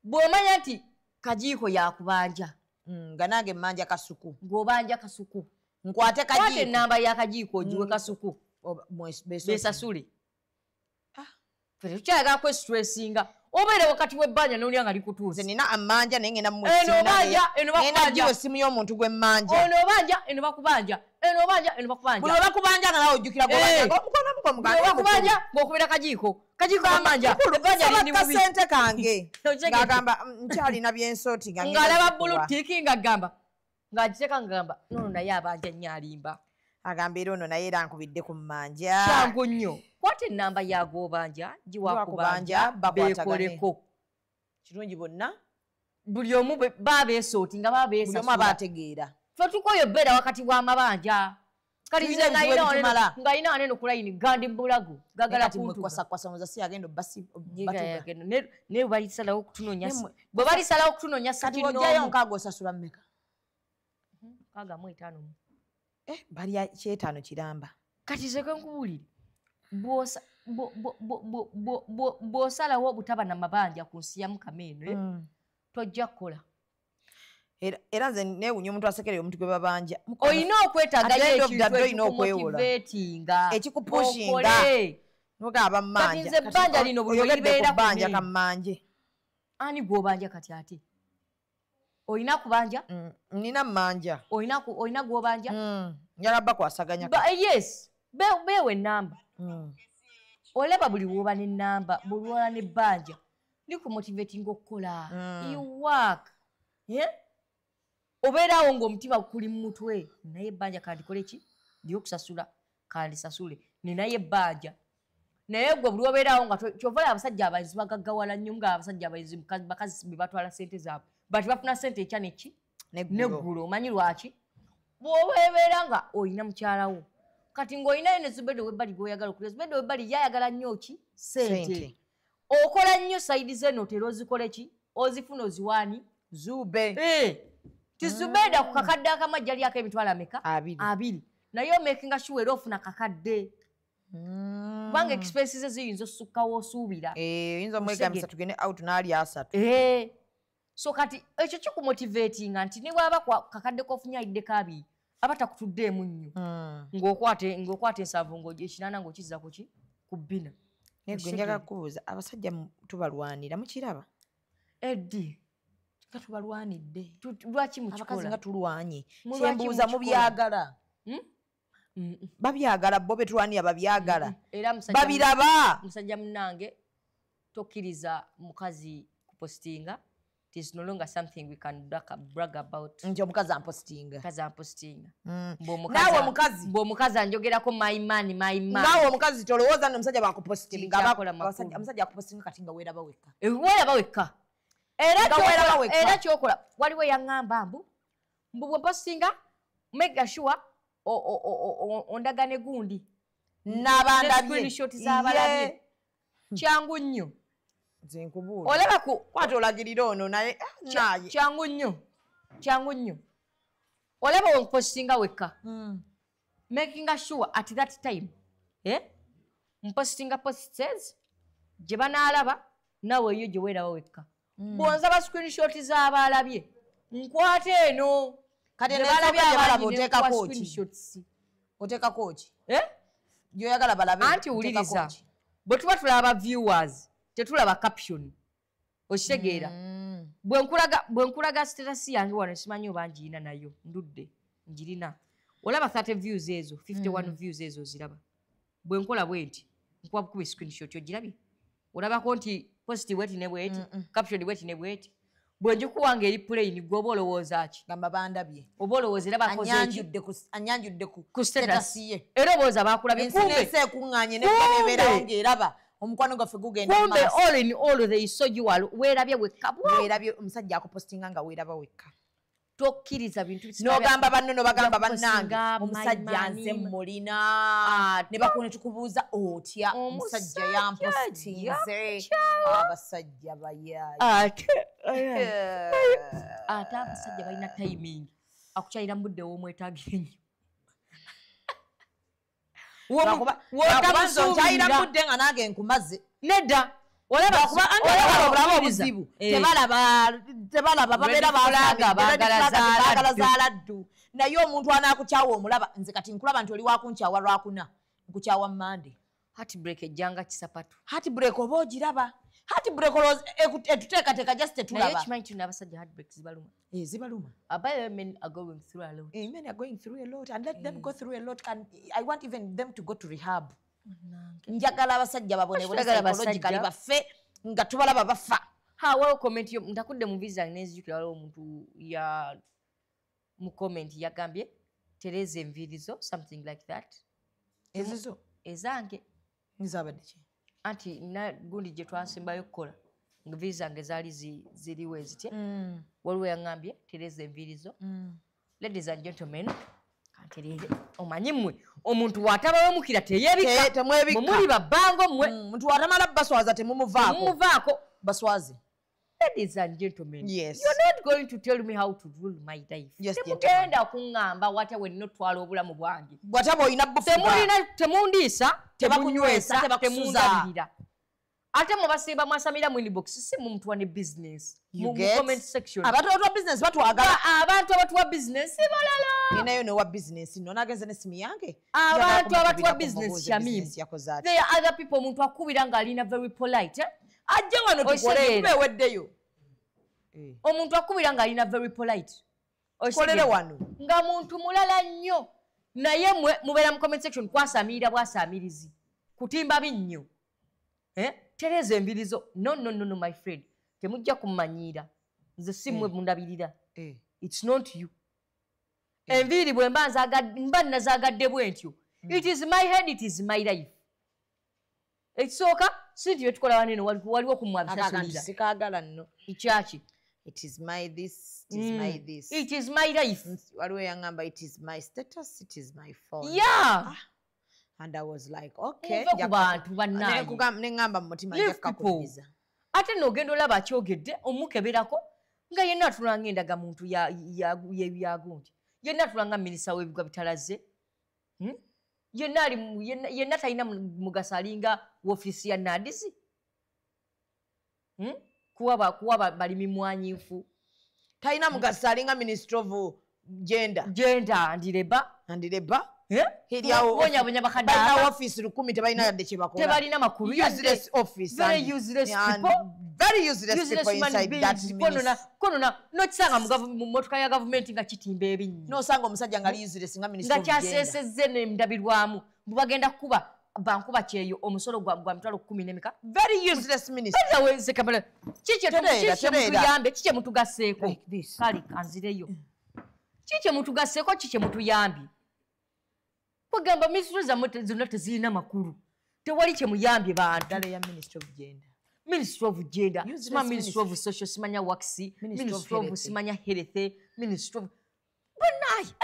Bw'omanya nti Kajiiko yakubanja. Nga nange mmanja Kasuku. Ng'obanja Kasuku. Nkwate Kajiiko. Kwata ennamba ya Kajiiko ogiwe Kasuku. Beesasule. Ffe tukyayagala kwestressinga. Obeera wakati w'ebbanja n'olya nga likutuuse. Nze nina amanja naye ngenda mu Eno obanja, eno Ngenda bakubanja. giwa essimu y'omuntu gwe mmanja. Ono obanja, eno bakubanja. Eno obanja, eno bakubanja. Buli lwe bakubanja nga naawe ojjukira gw'obanja. Omukono muko muganda Buli lwe bakubanja ng'okubira Kajiiko. Kajiiko amanja. Ebbanja Nsaba liri bubi. kasente kange. Okyegedde. Ng'agamba, nkyalina byensooti nga ngenda Ng'alaba kukuwa. blue tick ng'agamba. Ng'agiteeka ng'agamba, nono naye abanja nnyo alimba. Agamba era ono naye era nkubidde ku mmanja. Kyangu nnyo. Kwata ennamba ya gw'obanja, giwa Giwa akubanja, kubanja, bakwatagane. beekoleko. Kirungi bonna. Buli omu baba beesooti nga baba Buli omu beesasula. aba ategeera. Ffe tukoye obbeera wakati w'amabanja. Kati Tulina nze ebizibu ebitumala. ng'alina wano eno ku layini gandi mbulago, gagala Kati kuntuga. mwekwasa-kwasa muza si agenda batuga. Yagenda. Ne bwe balisalawo okutunoonya Ne mwe- bwe balisalawo okutunoonya Kati ssakinoomu. bw'oggyayo nkaaga osasula mmeka? 65. Balya kyetaano kiramba. Kati nze kwe nkubuulire, bw'osalawo obutaba na mabanja ku nsi ya Mukama eno, tojja kukola. Era nze neewuunya omuntu asekerera omuntu gwe babanja. Olina okwetagayo At the end of the ekintu day, olina okwewola. ekikumotivatinga. Ekikupushinga. Okole. Nogamba mmanja. Kati nze ebbanja lino buli Oyogedde ku libeera ku bbanja nene. kammanje. Ani gw'obanja kati ate? Olina kubanja? Nina mmanja. Olina gw'obanja? Njagala bakwasaganya. Yes. Beewe ennamba. Olaba buli w'oba n'ennamba, buli lw'oba n'ebbanja, likumotivatinga okukola. You work. Yeah? Obeeraawo ng'omutima gukuli mu mutwe. Naye ebbanja kandikole ki? Ly'okusasula. Kandisasule. Ninayo ebbanja. Naye gwe buli lw'obeeraawo nga ky'ova olaba abasajja abayizi bagaggawala nnyo ng'abasajja abayizi bakazi be batwala ssente zaabwe. Bati bafuna ssente enkya ne ki? N'eggulo. N'eggulo. Omanyi lwaki? Bw'obeera nga olina mukyala wo. Kati ng'olinayo ne Zubeda ow'ebbali gw'oyagala okulya. Zubeda ow'ebbali ye ayagala nnyo ki? Ssente. Ssente. Okola nnyo sayidi z'eno otera ozikole ki? Ozifuna oziwaani? Zube. Ti Zubeda ku kakadde akamu ajja lyako emitwalo ameka? Abiri. Abiri. Naye omakinga sure era ofuna kakadde. Kubanga expenses ze ziyinza ossukkawo osuubira. Oyinza omwegambisa Okusegera. tugende out n'alya 3. So kati ekyo kikumotivatinga nti ne bw'aba kakadde k'ofunye ayiddeko 2, aba takutuddeemu nnyo. Ng'okwata ensanvu 8 ng'okizza ku ki? Ku bbina. Naye gwe njagala kukubuuza, abasajja tubalwanira, mukiraba? Eddi. Nga tubalwanidde. Lwaki mukikola? Abakazi nga tulwanye. Mu lwaki Kyembuuza mukikola? mubyagala. Babyagala bo betulwania babyagala. Babiraba. Musajja munange tokkiriza mukazi kupostinga. It is no longer something we can brag about. Nti omukazi ampostinga. Mukazi ampostinga. Naawe omukazi. Mbu omukazi anjogerako my man, my man. Naawe omukazi tolowooza nno omusajja bakupostinga. Omusajja akupostinga kati nga weeraba wekka. Weeraba wekka. Era kyokola waliwo yaŋŋamba mbu bwe mpostinga make sure ondagane gundi. N'abandabye. Screenshot z'abalabye. Kyangu nnyo. Olaba ku kwata olagirira ono naye naye. Kyangu nnyo. Kyangu nnyo. Olaba wempostinga wekka. Making sure at that time, mpostinga posts gye banaalaba naawe eyo gye weeraba wekka. Bw'onsaba screenshot z'abalabye nkwata eno. Kati ne balaba oteekako ki? Oteekako ki? Gy'oyagala balabe. Anti wuliriza. Bwe tuba tulaba viewers tetulaba caption. Okitegeera. Bwe nkulaga status yange wano simanyi oba ngirina nayo ndudde ngirina. Olaba 30 views ezo 51 views ezo ziraba. Bwe nkola bwe nti nkuba bukubi screenshot ogirabye. Olabako nti post bweti ne bweti, caption bweti ne bweti. Bwe njikuwanga eri plain gwe oba olowooza ki? Gamba bandabye. Oba olowooza era bakoze ki? Anyanjudde ku status ye. Era obooza baakulabye. Ensi n'ensi ekuŋŋaanye n'ebeerawo ng'eraba. Omukwano gwaffe gugenda mu maaso. Kumbe all in all they saw you weerabye wekka. Weerabye omusajja akupostinga nga weeraba wekka. Tokkiriza bintu n'ogamba banno n'obagamba bannange omusajja nze mmulina. Ne bakuona tukubuuza otya omusajja yampostinze. Abasajja bayaaye. Ate abasajja balina timing. Akukyalira mu budde w'omwetaagira ennyo. Lwakuba nkyayira budde nga nange nkumaze. Nedda. Olaba obuzibu. Tebalaba babeera baagala zaaladdu. Naye omuntu anaakukyawa omulaba nze kati nkulaba nti oli wakunkyawa lwakuna. Nkukyawa Mmande. Heartbreak ejjanga kisapatu. Heartbreak oba ogiraba. Heartbreak etuteekateeka just tetulaba. Naye kimanyi kino abasajja heartbreak zibaluma. Zibaluma. By the way, men are going through a lot. Men are going through a lot and let them go through a lot. And I want even them to go to rehab. Njagala abasajja babonebone psychologically bafe nga tubalaba bafa. Ha, waliwo comment yo ntakudde mu visa nenzijukira waliwo omuntu ya mu comment yagambye tereza enviiri zo something like that. Ezizo? Ezange. Nzabadde ki? Anti na gundi gye twasembayo okukola enviiri zange zaali ziriwo ezitye. Waliwo yaŋŋambye tereza enviiri zo. Ladies and gentlemen, kantereere omanyi mmwe omuntu bw'atabawemukira teyeebikka. Temwebikka. Mwe muli babbango mmwe. Omuntu bw'atamala baswaza temumuvaako. Mumuvaako. Baswaze. Ladies and gentlemen, yes. You're not going to tell me how to rule my life. Yes, temugenda kuŋŋamba watya we nnina otwala obulamu bwange. Bw'ataba olina bufuga. Temundiisa, tebakunywesa, temundabirira. Ate mubasimba mwasamira mu inbox si mumutuwa ne business. Mu comment section. Abantu abatuwa business batwagala. Abantu abatuwa business balala. Ninayo ne wa business nno nagenze n'essimu yange. Abantu abatuwa business Shamim. There are other people omuntu akubira ng'alina very polite. Ajje wano tukole tubeweddeyo. Omuntu akubira ng'alina very polite. Kolere wano. Nga muntu mulala nnyo. Naye mwe mubeera mu comment section kwasamirira bwasamirizi. Kutimba binnyo. Tereza enviiri zo. No, no, no, no, my friend. Temujja kummanyiira. Nze si mmwe mundabirira. It's not you. Enviiri bwe mba nazaagadde bwe ntyo. It is my head, it is my life. Ekisooka si nti byetukola wano eno waliwo kumwabisasulira. Sikaagala nno. Ekyaki? It is my this, it is my this. It is my life. Waliwo yaŋŋamba it is my status, it is my phone. Yeah. And I was like, okay. Muve ku bantu bannange. Ne ŋŋamba mu mutima nja kukakubiriza. Ate n'ogenda olaba akyogedde omukeberako nga yenna atula ng'endagamuntu ya gundi. Yenna atula nga minisita w'ebigwa bitalaze. Yenna talina mugaso alinga woofiisi ya NAADS. Kuwa balimi mwanyi nfu. Talina mugaso alinga Minister of Gender. Gender and Labour. And Labour. Bonyabonya bakadde office 10 tebalina yadde kye bakola, tebalina makulu. Useless office, very useless people, very useless people inside that ministry. Konona nokisanga mu mmotoka ya gavumenti nga kitimba ebinnyo, nosanga omusajja nga ali useless nga minister nga kyasesezze n'endabirwamu, mbu bagenda kukuba bankuba kyeyo omusolo gwa mitwalo 10 n'emeka. Very useless minister. Kiki kye mutugasseeko? Kale kanzireyo. Kiki kye mutugasseeko? Kiki kye mutuyambye? Kugamba ministry zammwe zonna tezirina makulu, tewali kye muyambye bantu. Ddala ya Ministry of Gender, Ministry of Gender, sima Ministry of Social, simanya Works, Ministry of simanya Health, Ministry of banayi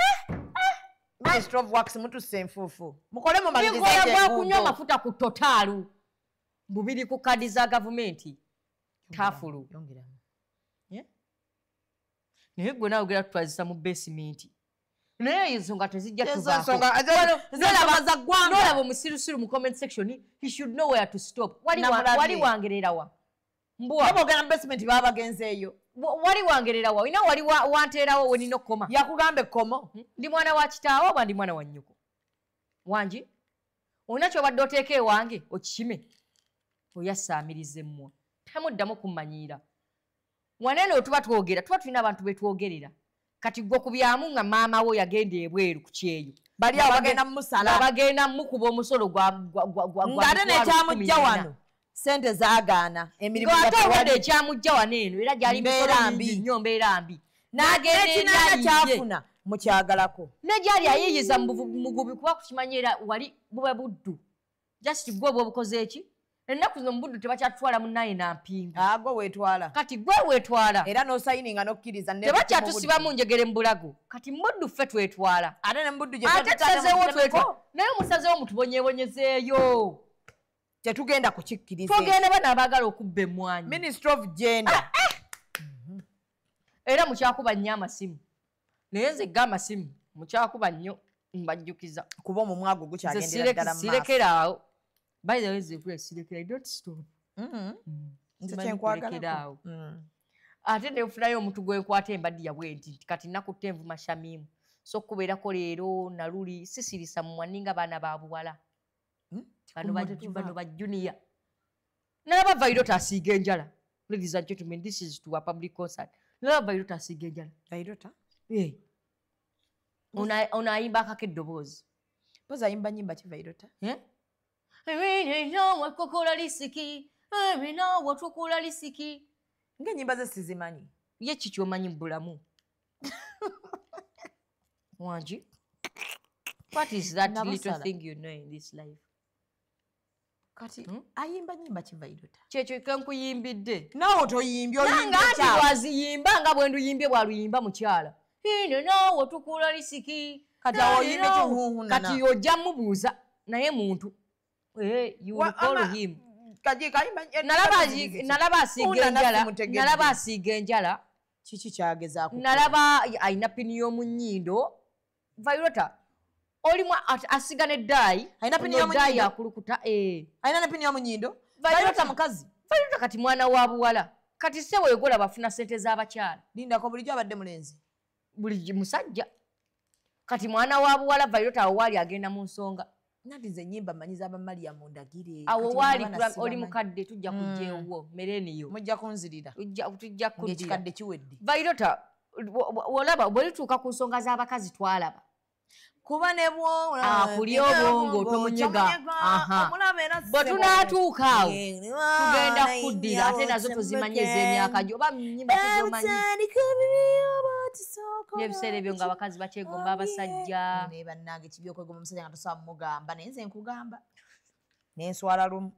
Ministry of Works mutuse enfuufu, mukole mumalirize kunywa amafuta ku Total bubiri ku kadi za gavumenti tafulu. Naye gwe nawe ogenda tutwazisa mu basement, naye ensonga tezijja tuvaako. Nolaba omusirusiru mu comment section, he should know where to stop. Wali wangererawa mbwa ogenda mu basement baba bagenzeeyo, wali wangererawa olina wali wanteerawo wenina okukoma. Yakugamba ekkomo, ndi mwana wa kitaawo oba ndi mwana wa nnyoko? Wangi olina kyobadde oteeka ewange okikime, oyasaamiriza emmwa, tamuddamu kummanyiira. Wanene tuba twogera, tuba tulina abantu betwogerera. Kati gwe kubyamu nga maama wo yagenda ebweru ku kyeyo, bali awo bagenda mumusala, bagenda mukuba omusolo gwa ng'ate n'ekyamujja wano sente zaagaana emirimu ate obadde ekyamujja wano eno era gyali misolo mingi nnyo, mbeera mbi, n'agenda kyafuna mukyagalako ne gyali ayiiyiza mugubi, kuba kukimanyi era wali buba buddu, just gwe oba obukoze eki. Ennaku zino mu buddu tebakyatutwala munnaye na mpingu, agwo weetwala. Kati gwe weetwala era n'osayininga n'okkiriza, tebakyatusibamu njegere mu bulago. Kati muddu ffe twetwala, ate ne muddu gye tusazeewo twetwala, naye musazeewo mutubonyeebonyezeeyo, tetugenda kukikkiriza. Tugenda bano abaagala okubba emmwanyi. Ministry of Gender era mukyakuba nnyo amasimu, naye nze ga amasimu mukyakuba nnyo, mbajjukiza kuba omumwa gwo gukyagendera ddala mu maaso. Sirekeraawo. By the way, sirekera, I don't stop. Nze kyenkwagalako. Ate nenfunayo omuntu gwenkwata embaddi yabwe nti kati nakutte envuma Shamimu, so kubeerako leero naluli sisirisa mumwa ninga baana ba buwala bano ba junior. Nalaba Vairota asiiga enjala. Ladies and gentlemen, this is to a public concert. Nalaba Vairota asiiga enjala. Vairota? Eh. Ono ayimba akako eddoboozi. Mpozi ayimba nnyimba ki Vairota? Eh? Wakokola lisiki, watukola lisiki. Ng'ennyimba ze sizimanyi. Ye ki ky'omanyi mu bulamu? Wangi? What is that little thing you know in this life? Kati ayimba nnyimba ki Vairota? Kyekyo ke nkuyimbidde. Naawe toyimbye, oyimbye kyawe. Nange waziyimba nga bwe nduyimbye bw'aluyimba mukyala. Ino naawe otukola lisiki. Kati awo oyimbye kihuuhunana. Kati ojja mubuuza naye muntu. You will call him. Nalaba asiiga enjala. Kiki kyagezaako? Nalaba alina pini y'omu nnyindo. Vairota olimu asiga ne daayi. Alina pini y'omu nnyindo? Akulukuta. Alina ne pini y'omu nnyindo? Vairota mukazi. Vairota kati mwana wa buwala. Kati se weegola bafuna ssente z'abakyala. Lindako bulijjo abadde mulenzi. Buli musajja. Kati mwana wa buwala Vairota awo waali agenda mu nsonga. Nati nze ennyimba mmanyi z'Abamaliya mu ndagire. Awo waali oli mukadde, tujja kujja ewuwo mereniyo. Mujja kunzirira. Tujja kuddira. Ng'ekikadde kiwedde. Vairota olaba bwe lituuka ku nsonga z'abakazi twalaba. Kuba ne bw'ola akuli obwongo tomunyega. Bwe tunaatuuka awo tugenda kuddira ate nazo tozimanye ez'emyaka gyo oba nnyimba tezomanyi. N'ebiseera ebyo ng'abakazi bakyegomba abasajja. Naye bannange kibi okwegomba omusajja nga tosobola mugamba, naye nze nkugamba. Nenswala lumu.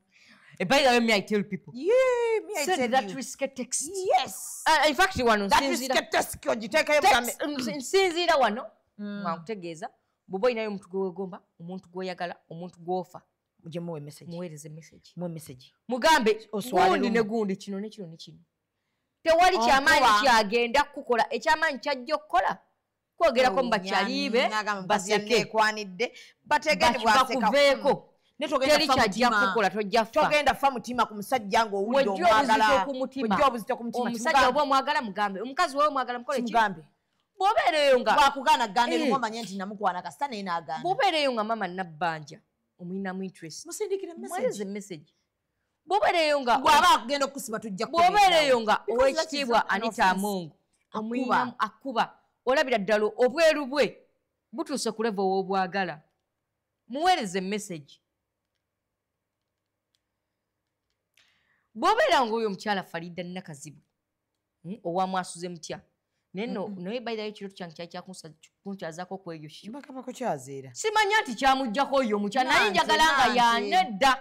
By the way, me I tell people. Yeah, me I send tell that you. Risky text. Yes. In fact, wano that risky text ogiteekayo bugambe. Nsinziira wano nkutegeeza bw'oba olinayo omuntu gw'owegomba, omuntu gw'oyagala, omuntu gw'ofa, Mujje muwe message. Muweereze message. Muwe message. Mugambe gundi ne gundi, kino ne kino ne kino. Tewali kyamaanyi kyagenda kukola, ekyamaanyi kyajja okukola kwogerako mu bakyali be baseke. Nekwanidde bategende bwaseka. Bakuveeko. Teri kyajja kukola, tojja fa. Togenda fa mutima ku musajja ng'owulira omwagala. Wejja obuzito ku mutima. Omusajja oba omwagala mugambe, omukazi wowe omwagala mukole ki? Mugambe. Bw'obeereyo nga bwakugaana gaana erimu omanye nti namukwana kasita naye n'agaana. Bw'obeereyo nga mama Nabbanja omulinamu interest, musindikire message, muweereze message. Bw'obeereyo nga bw'aba akugenda okukusiba tujja bw'obeereyo nga ow'ekitiibwa Anita Among omulinamu akuba, olabira ddala obweru bwe butuuse ku level w'obwagala, muweereze message. Bw'obeera ng'oyo omukyala Farida Nakazibwe owamwasuze mutya, neno naye by the way ekirooto kyange kyali kyakunkyazaako ku eyo kyo simanya nti kyamuggyako oyo omukyala. Nali njagala nga yanedda,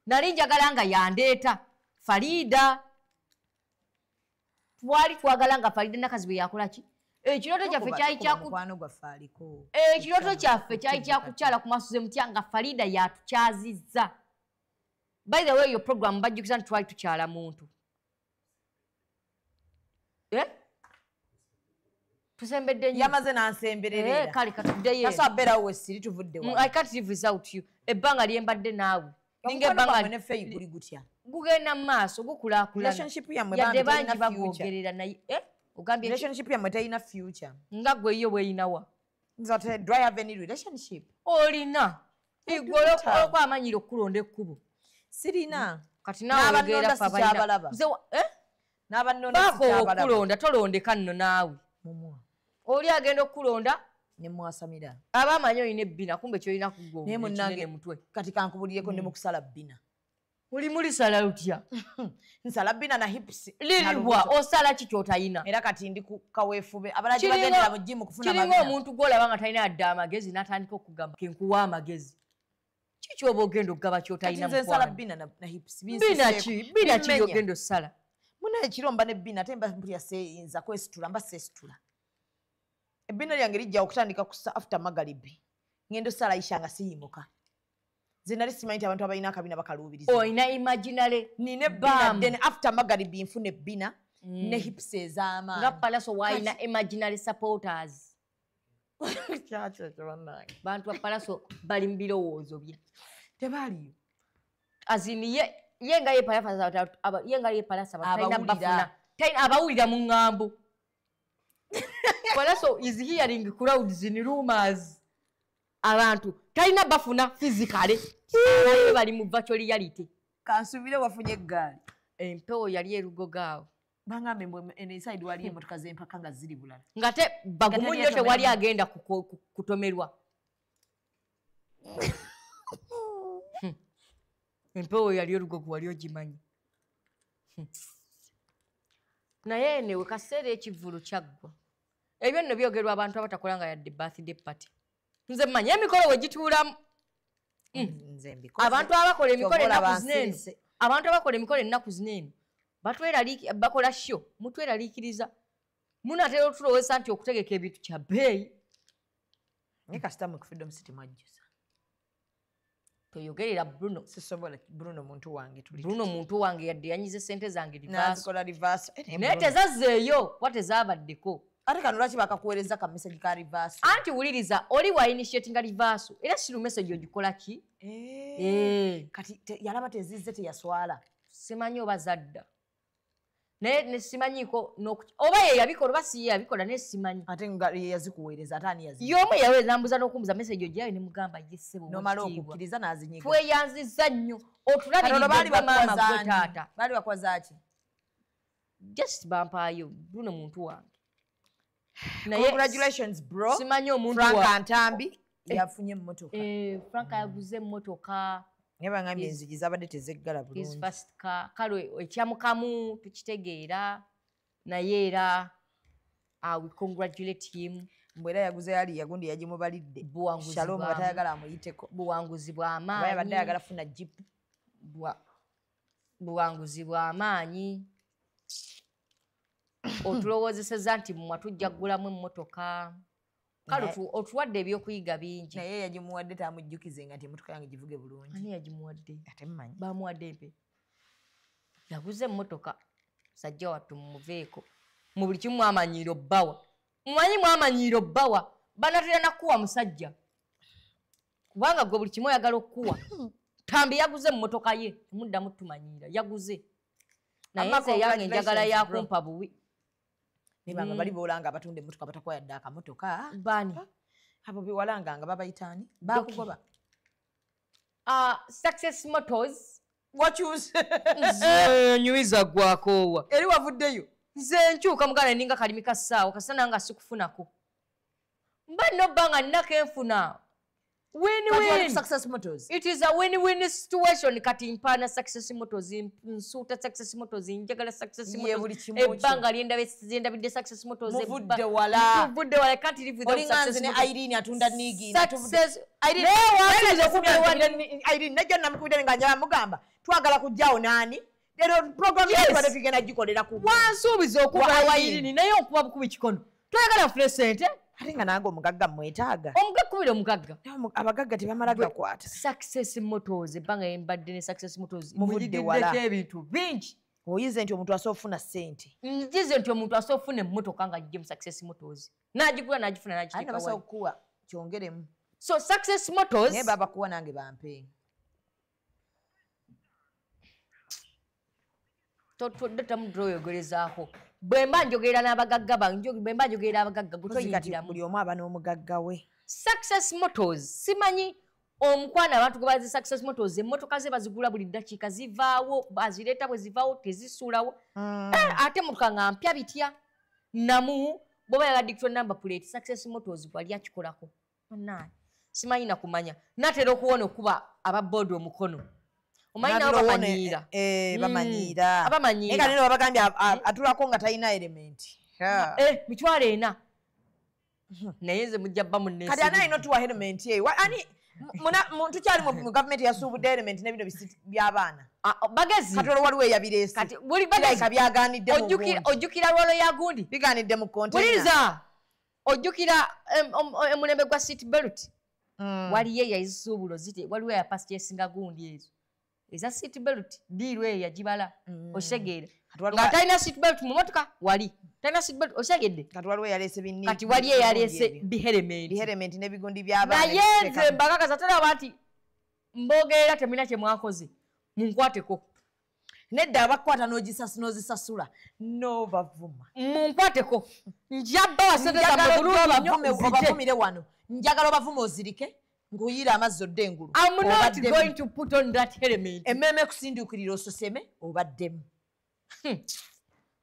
nali njagala nga yandeeta Farida. Twali twagala nga Farida Nakazibwe yakola ki? Ekirooto kyaffe kyali ekirooto kyaffe kyali kyakukyala ku mwasuze mutya nga Farida yatukyazizza. By the way, your program bajjukiza nti twali tukyala muntu. Tusembedde nnyo. Yamaze n'ansemberera. Kale katuddeyo. Tasobola beerawo we siri tuvudde wano. I can't live without you. Ebbanga lye mbadde naawe. Ninga ebbanga ne Faye guli gutya. Gugenda mu maaso gukulaakulana. Relationship yammwe bambi yadde bangi bagwogerera naye. Ogambye relationship yammwe terina future. Nga gwe yo bw'erinawa. Nze do I have any relationship? Olina. Igwe olw'amanyiro okulonda ekkubo. Sirina. Kati naawe oyogera ffe abalina. N'abannonda sikyabalaba. Okulonda tolondeka nno naawe. Oli agenda okulonda ne mwasamira. Aba amanyi olina ebbina kumbe ky'olina kugwa naye munnange mutwe. Kati kankubulireko ndi mu kusala bbina. Oli mulisala lutya? Nsala bbina na hips. Liriwa osala ki ky'otayina? Era kati ndi ku kaweefube. Abalala bagendera mu gym kufuna mabina. Kiringa omuntu gw'olaba nga talina yadde amagezi n'atandika okugamba ke nkuwa amagezi. Kiki oba ogenda okugaba ky'otayina mukwano? Nze nsala bbina na hips. Bbina ki? Bbina ki gy'ogenda osala? Munnaye ekiro mba ne bbina ate mba mpulira seyinza kwesitula mba seesitula. Ebbina lyange lijja okutandika ku after magalibi. Ngenda osala Aisha nga siyimuka. Nze nali simanyi nti abantu abalina akabina bakaluubiriza. Olina imaginary. Nina ebbina ddene after magalibi nfuna ebbina ne hips ez'amaanyi. Nga Palaso w'alina imaginary supporters. Kyakyo bannange. Bantu ba Palaso bali mu birowoozo bye. Tebaaliyo. As in ye nga ye Palaso talina bafuna. Talina abawulira mu ŋŋambo. Palaso is hearing crowds in rumors. Abantu talina bafuna physically. Naye bali mu virtual reality. Kansubire wafunye eggaali. Empewo yali erugoga awo. Bangambe mbu eno inside waliyo emmotoka z'empaka nga ziri bulala. Ng'ate bagumu nnyo tewali agenda kutomerwa. Empewo yali erugogo wali ogimanyi. Naye newe kaseera ekivvulu kyaggwa. Ebyo nno byogerwa abantu abatakola nga yadde birthday party. Nze mmanyi emikolo we gituulamu. Abantu abakola emikolo ennaku zino eno. Abantu abakola emikolo ennaku zino eno. Bakola show, mutweraliikiriza. Munaatera otulowooza nti okutegeka ebintu kya bbeeyi. Naye kasita mu Freedom City mwajjuza. Toyogerera Bruno. Sisobola Bruno muntu wange tuli. Bruno muntu wange yadde yanyize ssente zange reverse. Nazikola reverse. Naye tezazzeeyo kuba tezaabaddeko. Ate kano lwaki bakakuweereza ka message ka reverse? Anti wuliriza oli wa initiatinga reverse era si message ogikola ki? Kati yalaba tezizze teyaswala. Simanyi oba zadda. Naye ne simanyiiko oba ye yabikola oba si ye yabikola naye simanyi. Ate nga ye yazikuweereza ate ani yazi? Y'omu yaweereza nambuza n'okumbuza message ogirayo ne mugamba ye ssebo. N'omala okukkiriza n'azinyiga. Tweyanzizza nnyo otulabiridde maama gwe taata. Baali bakwaza ki? Just bampaayo Bruno muntu wange. Congratulations bro. Simanyi omuntu Frank Ntambi yafunye emmotoka. Frank yaguze emmotoka. Naye bangambye enzigi zabadde tezeggala bulungi. His first car. Kale ekyamukamu tukitegeera naye era we congratulate him. Mbu era yaguze yali yagundi yagimubalidde. Shalom nga tayagala amuyiteko. Buwanguzi bw'amaanyi. Yabadde ayagala funa jeep. Buwanguzi bw'amaanyi. Otulowoozesezza nti mmwe tujja kugulamu emmotoka. Kale otuwadde ebyokuyiga bingi. Naye yagimuwadde tamujjukize nga nti emmotoka yange givuge bulungi. Ani yagimuwadde? Ate mmanyi. Bamuwadde mpe. Yaguze emmotoka. Sajja wattu mumuveeko. Mu buli kimu mwamanyiira obbawa. Mumanyi mwamanyiira obbawa. Banatera nakuwa musajja. Kubanga gwe buli kimu oyagala okukuwa. Tambi yaguze emmotoka ye. Temuddamu tumanyiira. Yaguze. Naye nze yange njagala yakumpa buwi. Ne baba bali bolanga abatunda emmotoka batakwaya dda akamotoka. Bani abo bewalanga nga babayitaani bakugoba. Success Motors wakyuse nze nywiza gwakoowa eri wavuddeyo nze nkyuka muganda ninga kalimi ka ssaawa kasana nga sikufunako mba nno bbanga nnako enfuna. Win-win. Success Motors. It is a win-win situation. Kati mpana Success Motors, nsuuta Success Motors, njagala Success Motors. Ebbanga lyendabidde Success Motors. Muvudde wala. Muvudde wala. I can't live without Success Motors. Ne Irene atunda nigi. Success. Irene. Irene najja namukubidde nga njala mugamba. Twagala kujjawo nani? Lero program yatubadde tugenda gikolera ku. Wansuubiza okuba wa Irene naye okuba bukubi kikono. Twagala nfune ssente. Ate nga nange omugagga mwetaaga. Omugagga omugagga. Abagagga tebamala gakwata. Success Motors ebbanga embadde ne Success Motors. Muvudde wala. Ebintu bingi. Oyize nti omuntu asobola okufuna ssente. Njize nti omuntu asobola okufuna emmotoka nga agigye mu Success Motors. N'agigula n'agifuna n'agiteeka wali. Basobola okukuwa kyongeremu. So Success Motors. Naye babakuwa nange bampe. Totodamu bwe mba njogera n'abagagga bange, bwe mba njogera abagagga gutoyingiramu. Buli omu aba n'omugagga we. Success Motors simanyi omukwana abantu gwe bazi Success Motors emmotoka ze bazigula buli ddakiika zivaawo bazireeta bwe zivaawo tezisuulawo. Ate emmotoka nga mpya bitya namu bw'oba yagala digital number plate Success Motors wali akikolako. Bannange simanyi na kumanya natera okuwona okuba aba board omukono. Omanyi nabo bamanyiira. Bamanyiira. Abamanyiira. Naye kati babagambye atulako nga talina element. 400. Naye nze mujja bba munneesi. Kati ani alina otuwa element eyo? Ani tukyali mu gavumenti yasuubudde element n'ebino by'abaana. Bagezi. Kati olwo waliwo eyabireese. Kati buli bagezi. Byaganidde mu gundi. Ojjukira lwalo ya gundi. Biganidde mu container. Wuliriza. Ojjukira omulembe gwa seat belt. Waliyo eyazisuubulo zite waliwo eyapasiti esinga gundi ezo. Eza seat belt diiru eyo yagibala okitegeera nga talina seat belt mu motoka wali talina seat belt okitegedde kati waliwo eyaleese binni kati wali eyaleese biherementi biherementi n'ebigundi by'abaana naye nze mbakakasa tolaba nti mbogerera temulina kye mwakoze munkwateko nedda abakwata n'ozisasula n'obavuma munkwateko nja bbawa ssente zammwe bulungi nnyo obavumire wano njagala obavuma ozirike nguyira amazzi odde engulu. I'm not going to put on that helmet. Emmeeme ekusinduukirira ososeme obaddemu.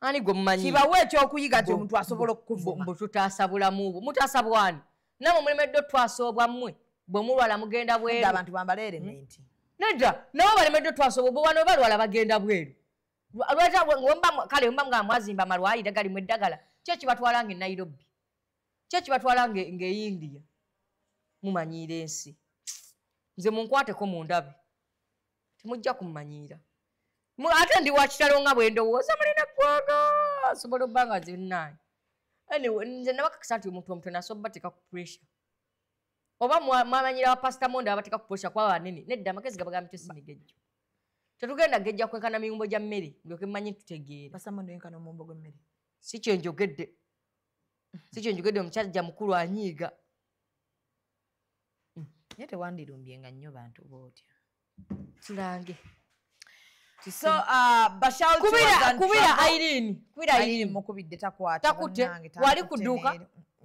Ani gwe mumanyi? Kibawe ekyokuyiga nti omuntu asobola okukuvuma. Mbu tutaasa bulamu bwo. Mutaasa bwani? Nammwe mulemedde otwasa obwammwe. Bwe mulwala mugenda bweru. Abantu bambale element. Nedda, nabo balemedde otwasa obwo wano balwala bagenda bweru. Lwaki kale mba nga mwazimba amalwaliro galimu eddagala. Ki ekibatwala nga e Nairobi? Ki ekibatwala nga e India? Mumanyiira ensi. Nze munkwateko mundabe. Temujja kummanyiira. Ate ndi wa kitalo nga bwe ndowooza mulina ggwanga. Asobola obba nga nze nnaani. Anyway, nze nabakakasa nti omuntu omutono asobola bateeka ku pressure. Oba mwamanyira wa Pastor Mondo abateeka ku pressure kuba banene. Nedda amagezi gabagamba tesimigejjo. Tetugenda gejja kwenkana miyumbo gya mmere ndyoke mmanyi tutegeera. Pastor Mondo yenkana omumbo gw'emmere. Si kye njogedde. Si kye njogedde omusajja mukulu anyiiga. Naye tewandirumbye nga nnyo bantu b'otya. Tulange. So Bashal kubira Irene, kubira Irene mukubidde takwata. Takute wali kuduka.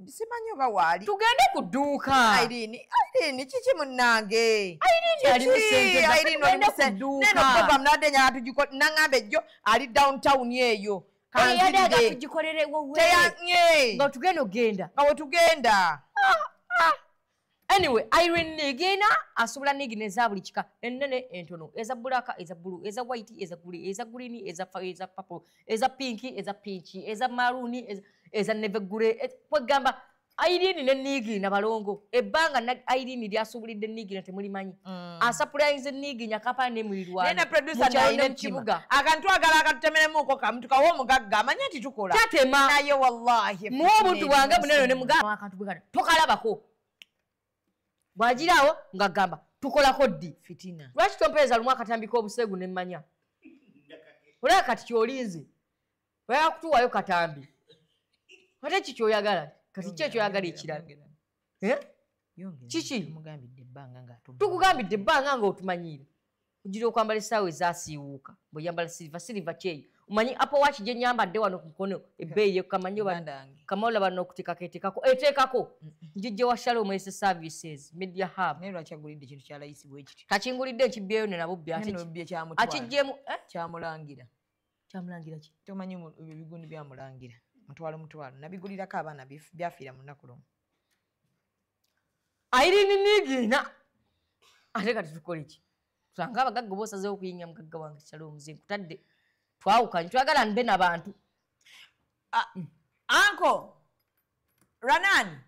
Simanyi oba waali. Tugende kuduka. Irene, Irene kiki munnange? Irene ali musente. Irene oli musente. Neno program nadde nyala tugiko nangambe jjo ali downtown eyo. Kanzirire. Tugikolere wowe. Teyanye. Nga tugenda ogenda. Nga wetugenda. Anyway, Irene Nigina asobola nigina eza buli kika ennene entono eza black eza blue eza white eza grey eza green eza purple eza pink eza peach eza maroon eza navy grey kwegamba Irene ne Nigina balongo ebbanga Irene lyasobulidde Nigina temulimanyi asapulaize Nigina kampani nemulirwana nena producer naye kibuga akantu agala akatutemeremuko kamuntu kawo omugagga amanye nti tukola tatema naye wallahi muwe obuntu bwange bunene ne mugamba akantu bwe tokalabako bwagirawo ngagamba tukolako ddi fitina lwaki tompeereza lumu akatambi k'obuseegu ne mmanya olaba kati kyolinze oyagala kutuwaayo katambi ate ki kyoyagala kati ki ekyoyagala ekirala kiki tukugambidde ebbanga ng'otumanyiira ogira okwambala essaawa ezaasiiwuuka bw'oyambala siriva siriva kyeyo Omanyi Apple Watch gye nyambadde wano ku mukono ebbeeyi kamanyi kama olaba n'okuteekako eteekako eteekako njijje wa Shalom S Services Media Hub. Naye lwaki agulidde ekintu kya layisi bwe kityo? Kakingulidde nkibyeyo ne nabubbi ate akiggyemu kyamulangira. Kyamulangira ki? Tomanyi ebigundi byamulangira. Mutwalo mutwalo nabigulirako abaana byafiira mu nnaku lumu. Irene Nigina ate kati tukole ki? Tusanga abagagga b'osazeewo okuyingira mugagga wange Shalom nze nkutadde twawukanye twagala mbe n'abantu. Anko Ranan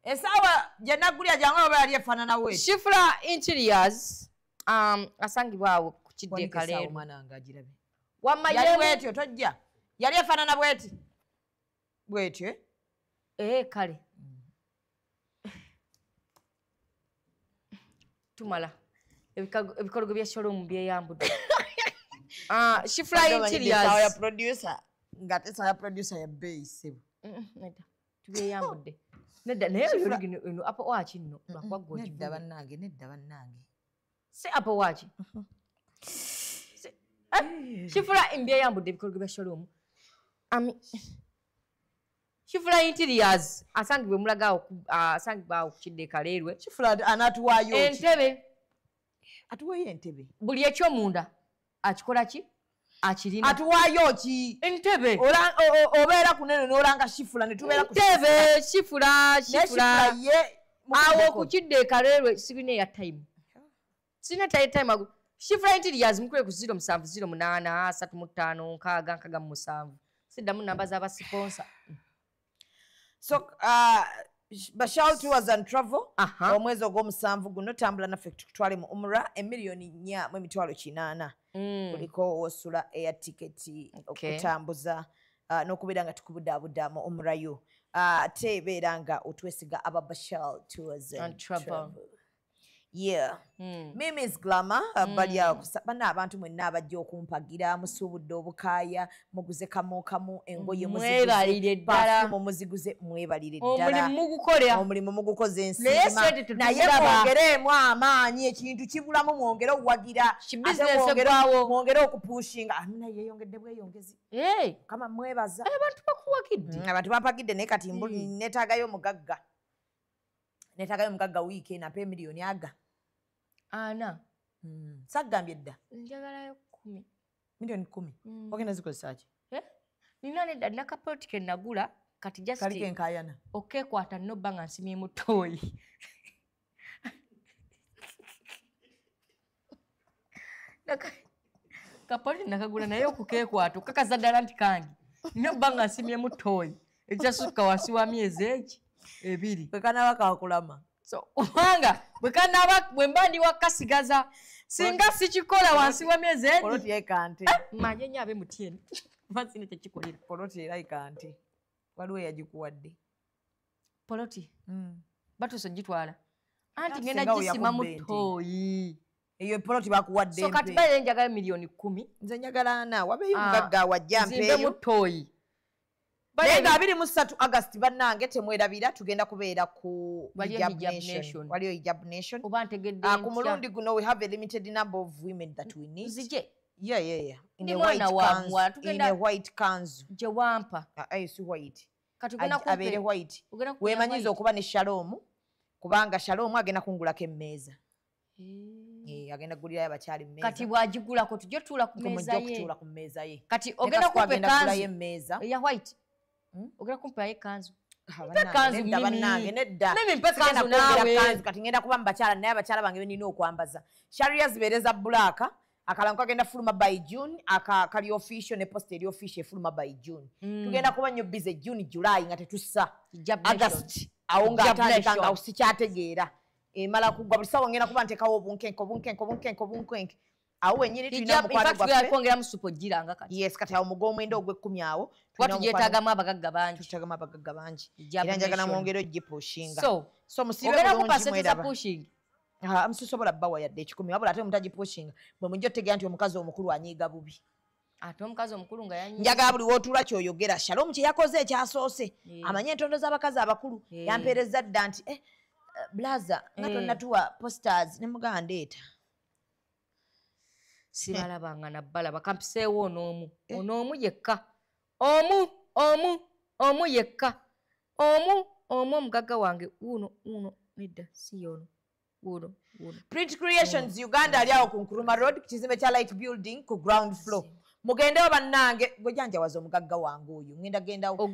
esaawa gye naggulira jangu oba yali efaanana bweti. Shifra Interiors asangibwa awo ku Kidde Kaleero. Omwana wange agirabe. Wamma yali bwetyo tojja. Yali efaanana bweti. Bwetyo eh? Kale. Tumala ebikologo bya Shalom byeyambudde. Shifra Interiors ya producer nga tesa ya producer ya base sebo. Nedda tubyeyambudde. Nedda naye eno Apple Watch nno lwakuba gwe nedda bannange nedda bannange. Si Apple Watch. Shifra mbyeyambudde ebikologo bya Shalom. Shifra Interiors asangibwe mulagaawo asangibwa awo ku Kidde Kaleerwe. Shifra anatuwaayo entebe. Atuweeyo entebe. Buli ekyomunda akikola ki? Akirina. Atuwaayo ki? Entebe. Obeera kunene n'olanga Shifra ne tubeera ku Entebe, Shifra, Shifra. Ye awo ku Kidde Kaleerwe sirina ya time. Sirina time ago. Shifra Interiors mukule ku 0708 35 6 67. Siddamu namba z'aba sponsor. So Bashal Tours and Travel omwezi ogw'omusanvu guno tambula naffe tukutwale mu Umrah 4,800,000. Kuliko osula air ticket okutambuza n'okubeera nga tukubudaabuda mu Umrah yo. Ate beera nga otwesiga aba Bashal Tours and Travel. Yeah. Mimi's Glamour bali awo bana abantu mwenna abajja okumpagira musuubudde obukaaya muguze kamu kamu engoye mwebalire ddala muziguze mwebalire ddala omulimu mugukolera omulimu mugukoze ensiima naye mwongereemu amaanyi ekintu kibulamu mwongere okuwagira mwongere okupushinga amina yeeyongedde bweyongezi kama mwebaza abantu bakuwagidde abantu bampagidde naye kati neetaagayo omugagga neetaagayo omugagga wiiki eno ampe emiliyoni aga ana saggambye dda njagalayo 10 miliyoni 10 ogenda zikozesa ki nina nedda nina kapoloti ke nagula kati just kaliko enkaayana okeekwata nno bba nga nsimyemu ttooyi kapoloti nakagula naye okukeekwata okukakaza ddala nti kange nina bba nga nsimyemu ttooyi ekyasukka wansi wa myezi egi ebiri bwe kanaaba kakulama so kubanga bwe kanaaba bwe mba ndi wakasigaza singa sikikola wansi wa myezi egi poloti yekante manye nnyo abe mutyeni kuba sina kyekikolera poloti era ikante waliwo eyagikuwadde poloti batuuse ogitwala anti ngenda gisimamu ttooyi eyo poloti bakuwadde so kati baire njagala miliyoni 10 nze njagala ana wabeeyo omugagga wajja mpeeyo nzimbemu ttooyi naye nga 23 August bannange temwerabira tugenda kubeera ku Hijab Nation. Waliyo Hijab Nation. Oba ntegedde ku mulundi guno we have a limited number of women that we need. Nzije. Yeah. In a white kanzu. In a white kanzu. Gye wampa. Ayo si white. Kati ogenda kumpa. Abeere white. Weemanyiza okuba ne Shalom kubanga Shalom agenda kungulako emmeeza. Agenda kugulirayo abakyala emmeeza. Kati bw'agigulako tujje tutuula ku mmeeza ye. Mujja okutuula ku mmeeza ye. Kati ogenda kumpa ekanzu. Eya white. Ogenda kumpayo ekanzu. Nedda bannange nedda. Mimi mpe kanzu naawe. Kati ngenda kuba mu bakyala naye abakyala bange be nina okwambaza. Sharia zibeereza black. Akalango kagenda fuluma by June, aka kali official ne post eri official fuluma by June. Tugenda kuba nnyo busy June, July nga tetussa. August awo nga atandika nga usikyategeera. Emala kugwa buli ssaawa ngenda kuba ntekawo obunkenke obunkenke obunkenke obunkenke. Awo wennyini tulina omukwano gwaffe. Kwongeramu supu ogiranga kati. Yes, kati awo mug'omwenda ogw'ekkumi awo. Kuba tugyetaagamu abagagga bangi. Tugyetaagamu abagagga bangi. Era njagala mwongere ogipushinga. So musiibe ogenda bulungi kumpa ssente za mweraba. pushing. Musisobola bbawa yadde 10 wabula ate mutagipushinga. Bwe mujja otegeera nti omukazi omukulu anyiiga bubi. Ate omukazi omukulu nga yanyiiga. Njagala buli w'otuula ky'oyogera. Shalom kye yakoze ekyasoose. Amanye entondo z'abakazi abakulu. Yampeereza dda nti blaza nga tonnatuwa posters ne mugamba ndeeta. Sibalabanga nabbalaba kampiseewo onoomu onoomu yekka omu omu omu yekka omu omu omugagga wange wuuno wuuno nedda si yono wuuno wuuno. Print Creations Uganda ali awo ku Nkrumah Road ku kizimbe kya Light Building ku ground floor. Mugendewo bannange gwe janjawaza omugagga wange oyo ngenda gendawo.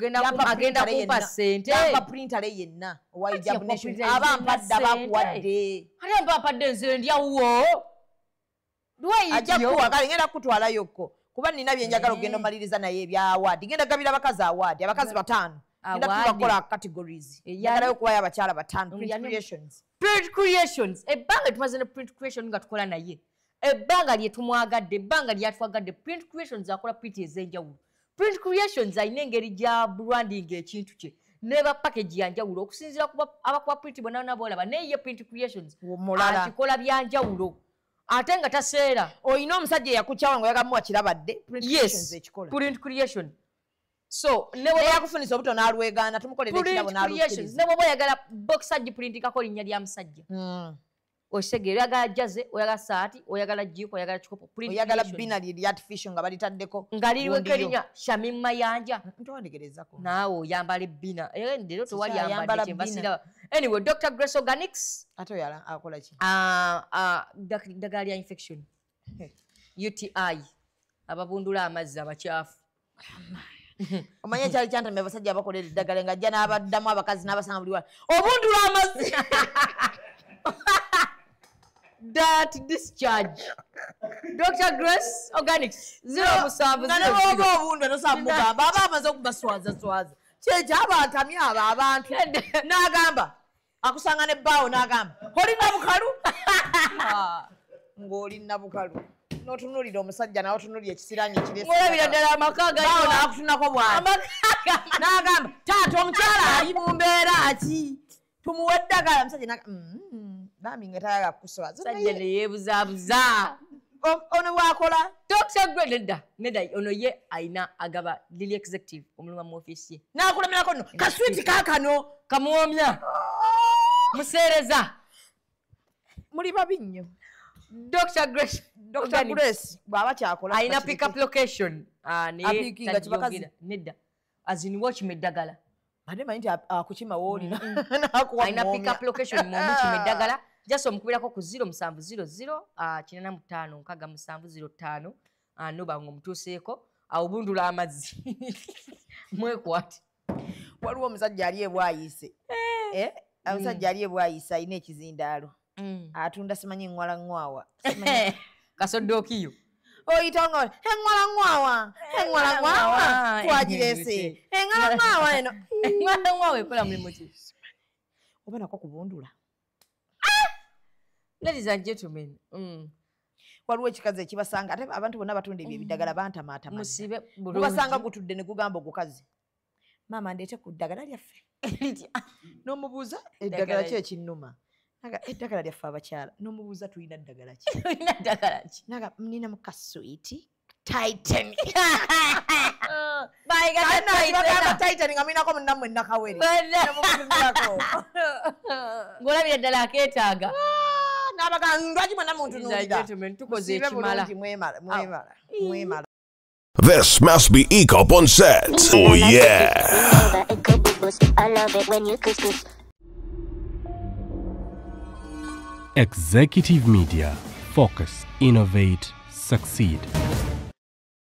Agenda kumpa ssente. Yampa printer yenna owa Hijab Nation aba mpadde abakuwadde. Ate mpa mpadde nze ndya wuwo. Ajja kuwa kale ngenda kukutwalayokko kuba nina bye njagala okugenda omaliriza naye ebya award. Ngenda gabira abakazi award abakazi 5. Ngenda tubakola categories. Njagalayo okuwayo abakyala 5. Print Creations. Print Creations ebbanga tumaze ne Print Creation nga tukola naye. Ebbanga lye tumwagadde ebbanga lyatwagadde. Print Creations akola print ez'enjawulo. Print Creations alina engeri gya branding ekintu kye neba package ya njawulo okusinziira ku abakuba print bonna bonna boolaba naye ye Print Creations akikola byanjawulo ate nga taseera. Olina omusajja eyakukyawa nga oyagala muwa kirabadde. Print Creations ekikola. Print Creation. So ne yakufunisa obuto n'alwegaana tumukolera ekirabo n'alukkiriza. Ne bw'oba oyagala boxer giprintingako linnya lya musajja. Osegeera oyagala jaze oyagala saati oyagala jiko oyagala kikopo. Oyagala bina liri artificial nga balitaddeko nga liriweko erinnya Shamim Mayanja. Ntowandigerezako. Naawe oyambala ebbina leero tewali yambadde kyenva siraba. Anyway, Dr. Grace Organics ate oyala akola ki? Ddagala lya infection UTI ababundula amazzi abakyafu. Omanye kyali kyantamya abasajja abakolera eddagala nga ajja n'abaddamu abakazi n'abasanga buli wala obundula amazzi. That discharge. Dr. Grace Organics 070 0. Obundwa tosamugamba aba amaze okubaswaza swaza kyekyo abantamya abo abantu n'agamba akusanga n'ebbaawo n'agamba oli nabukalu ng'oli nabukalu n'otunuulira omusajja nawe otunuulira ekisiraanyi ekiresi ng'olabira ddala amaka gaawo n'akutunako bw'ati n'agamba taata omukyala ali mu mbeera ki tumuwe eddagala omusajja bambi nga tayagala kukuswaza. Sajja ne yeebuzaabuza. Ono bw'akola Dr. Grace nedda nedda ono ye alina agaba lili executive omulimu mu ofiisi ye n'akulemerako nno kaswiti kaakano kamuwomya museereza muli babi nnyo. Dr. Grace Dr. Grace bw'aba kyakola alina pick up location naye tajjogera nedda as in watch eddagala. Ate manyi nti akukima woolina n'akuwa alina pick up location mwomukima eddagala just omukubirako ku 0700 85 67 05 noba nga omutuuseeko awubundula amazzi mwekwate. Waliwo omusajja ali ebwayise omusajja ali ebwayise alina ekizindaalo atunda simanyi eŋŋwala ŋŋwawa kasodookiyo oyita nga eŋŋwala ŋŋwawa eŋŋwala ŋŋwawa twagireese eŋŋwala ŋŋwawa eno eŋŋwala ŋŋwawa ekola mulimu ki oba nako kubundula. Ladies and gentlemen, waliwo ekikazi ekibasanga ate abantu bonna batunda ebyo ebiddagala bantamaatama gubasanga gutudde ne gugamba ogukazi maama ndeete ku ddagala lyaffe n'omubuuza eddagala ki ekinnuma eddagala lyaffe abakyala n'omubuuza tulina ddagala ki tulina ddagala ki naga nina mu kaswiti Titan bagamba Titan nga mulinako munnammwe Nakawere ng'olabira ddala akeetaaga n'abagamba lwaki mwenna muntunuulira tukoze ekimala. Mwemala. This must be EACOP on set. Oh yeah. I love it when you couscous. Executive Media. Focus, innovate, succeed.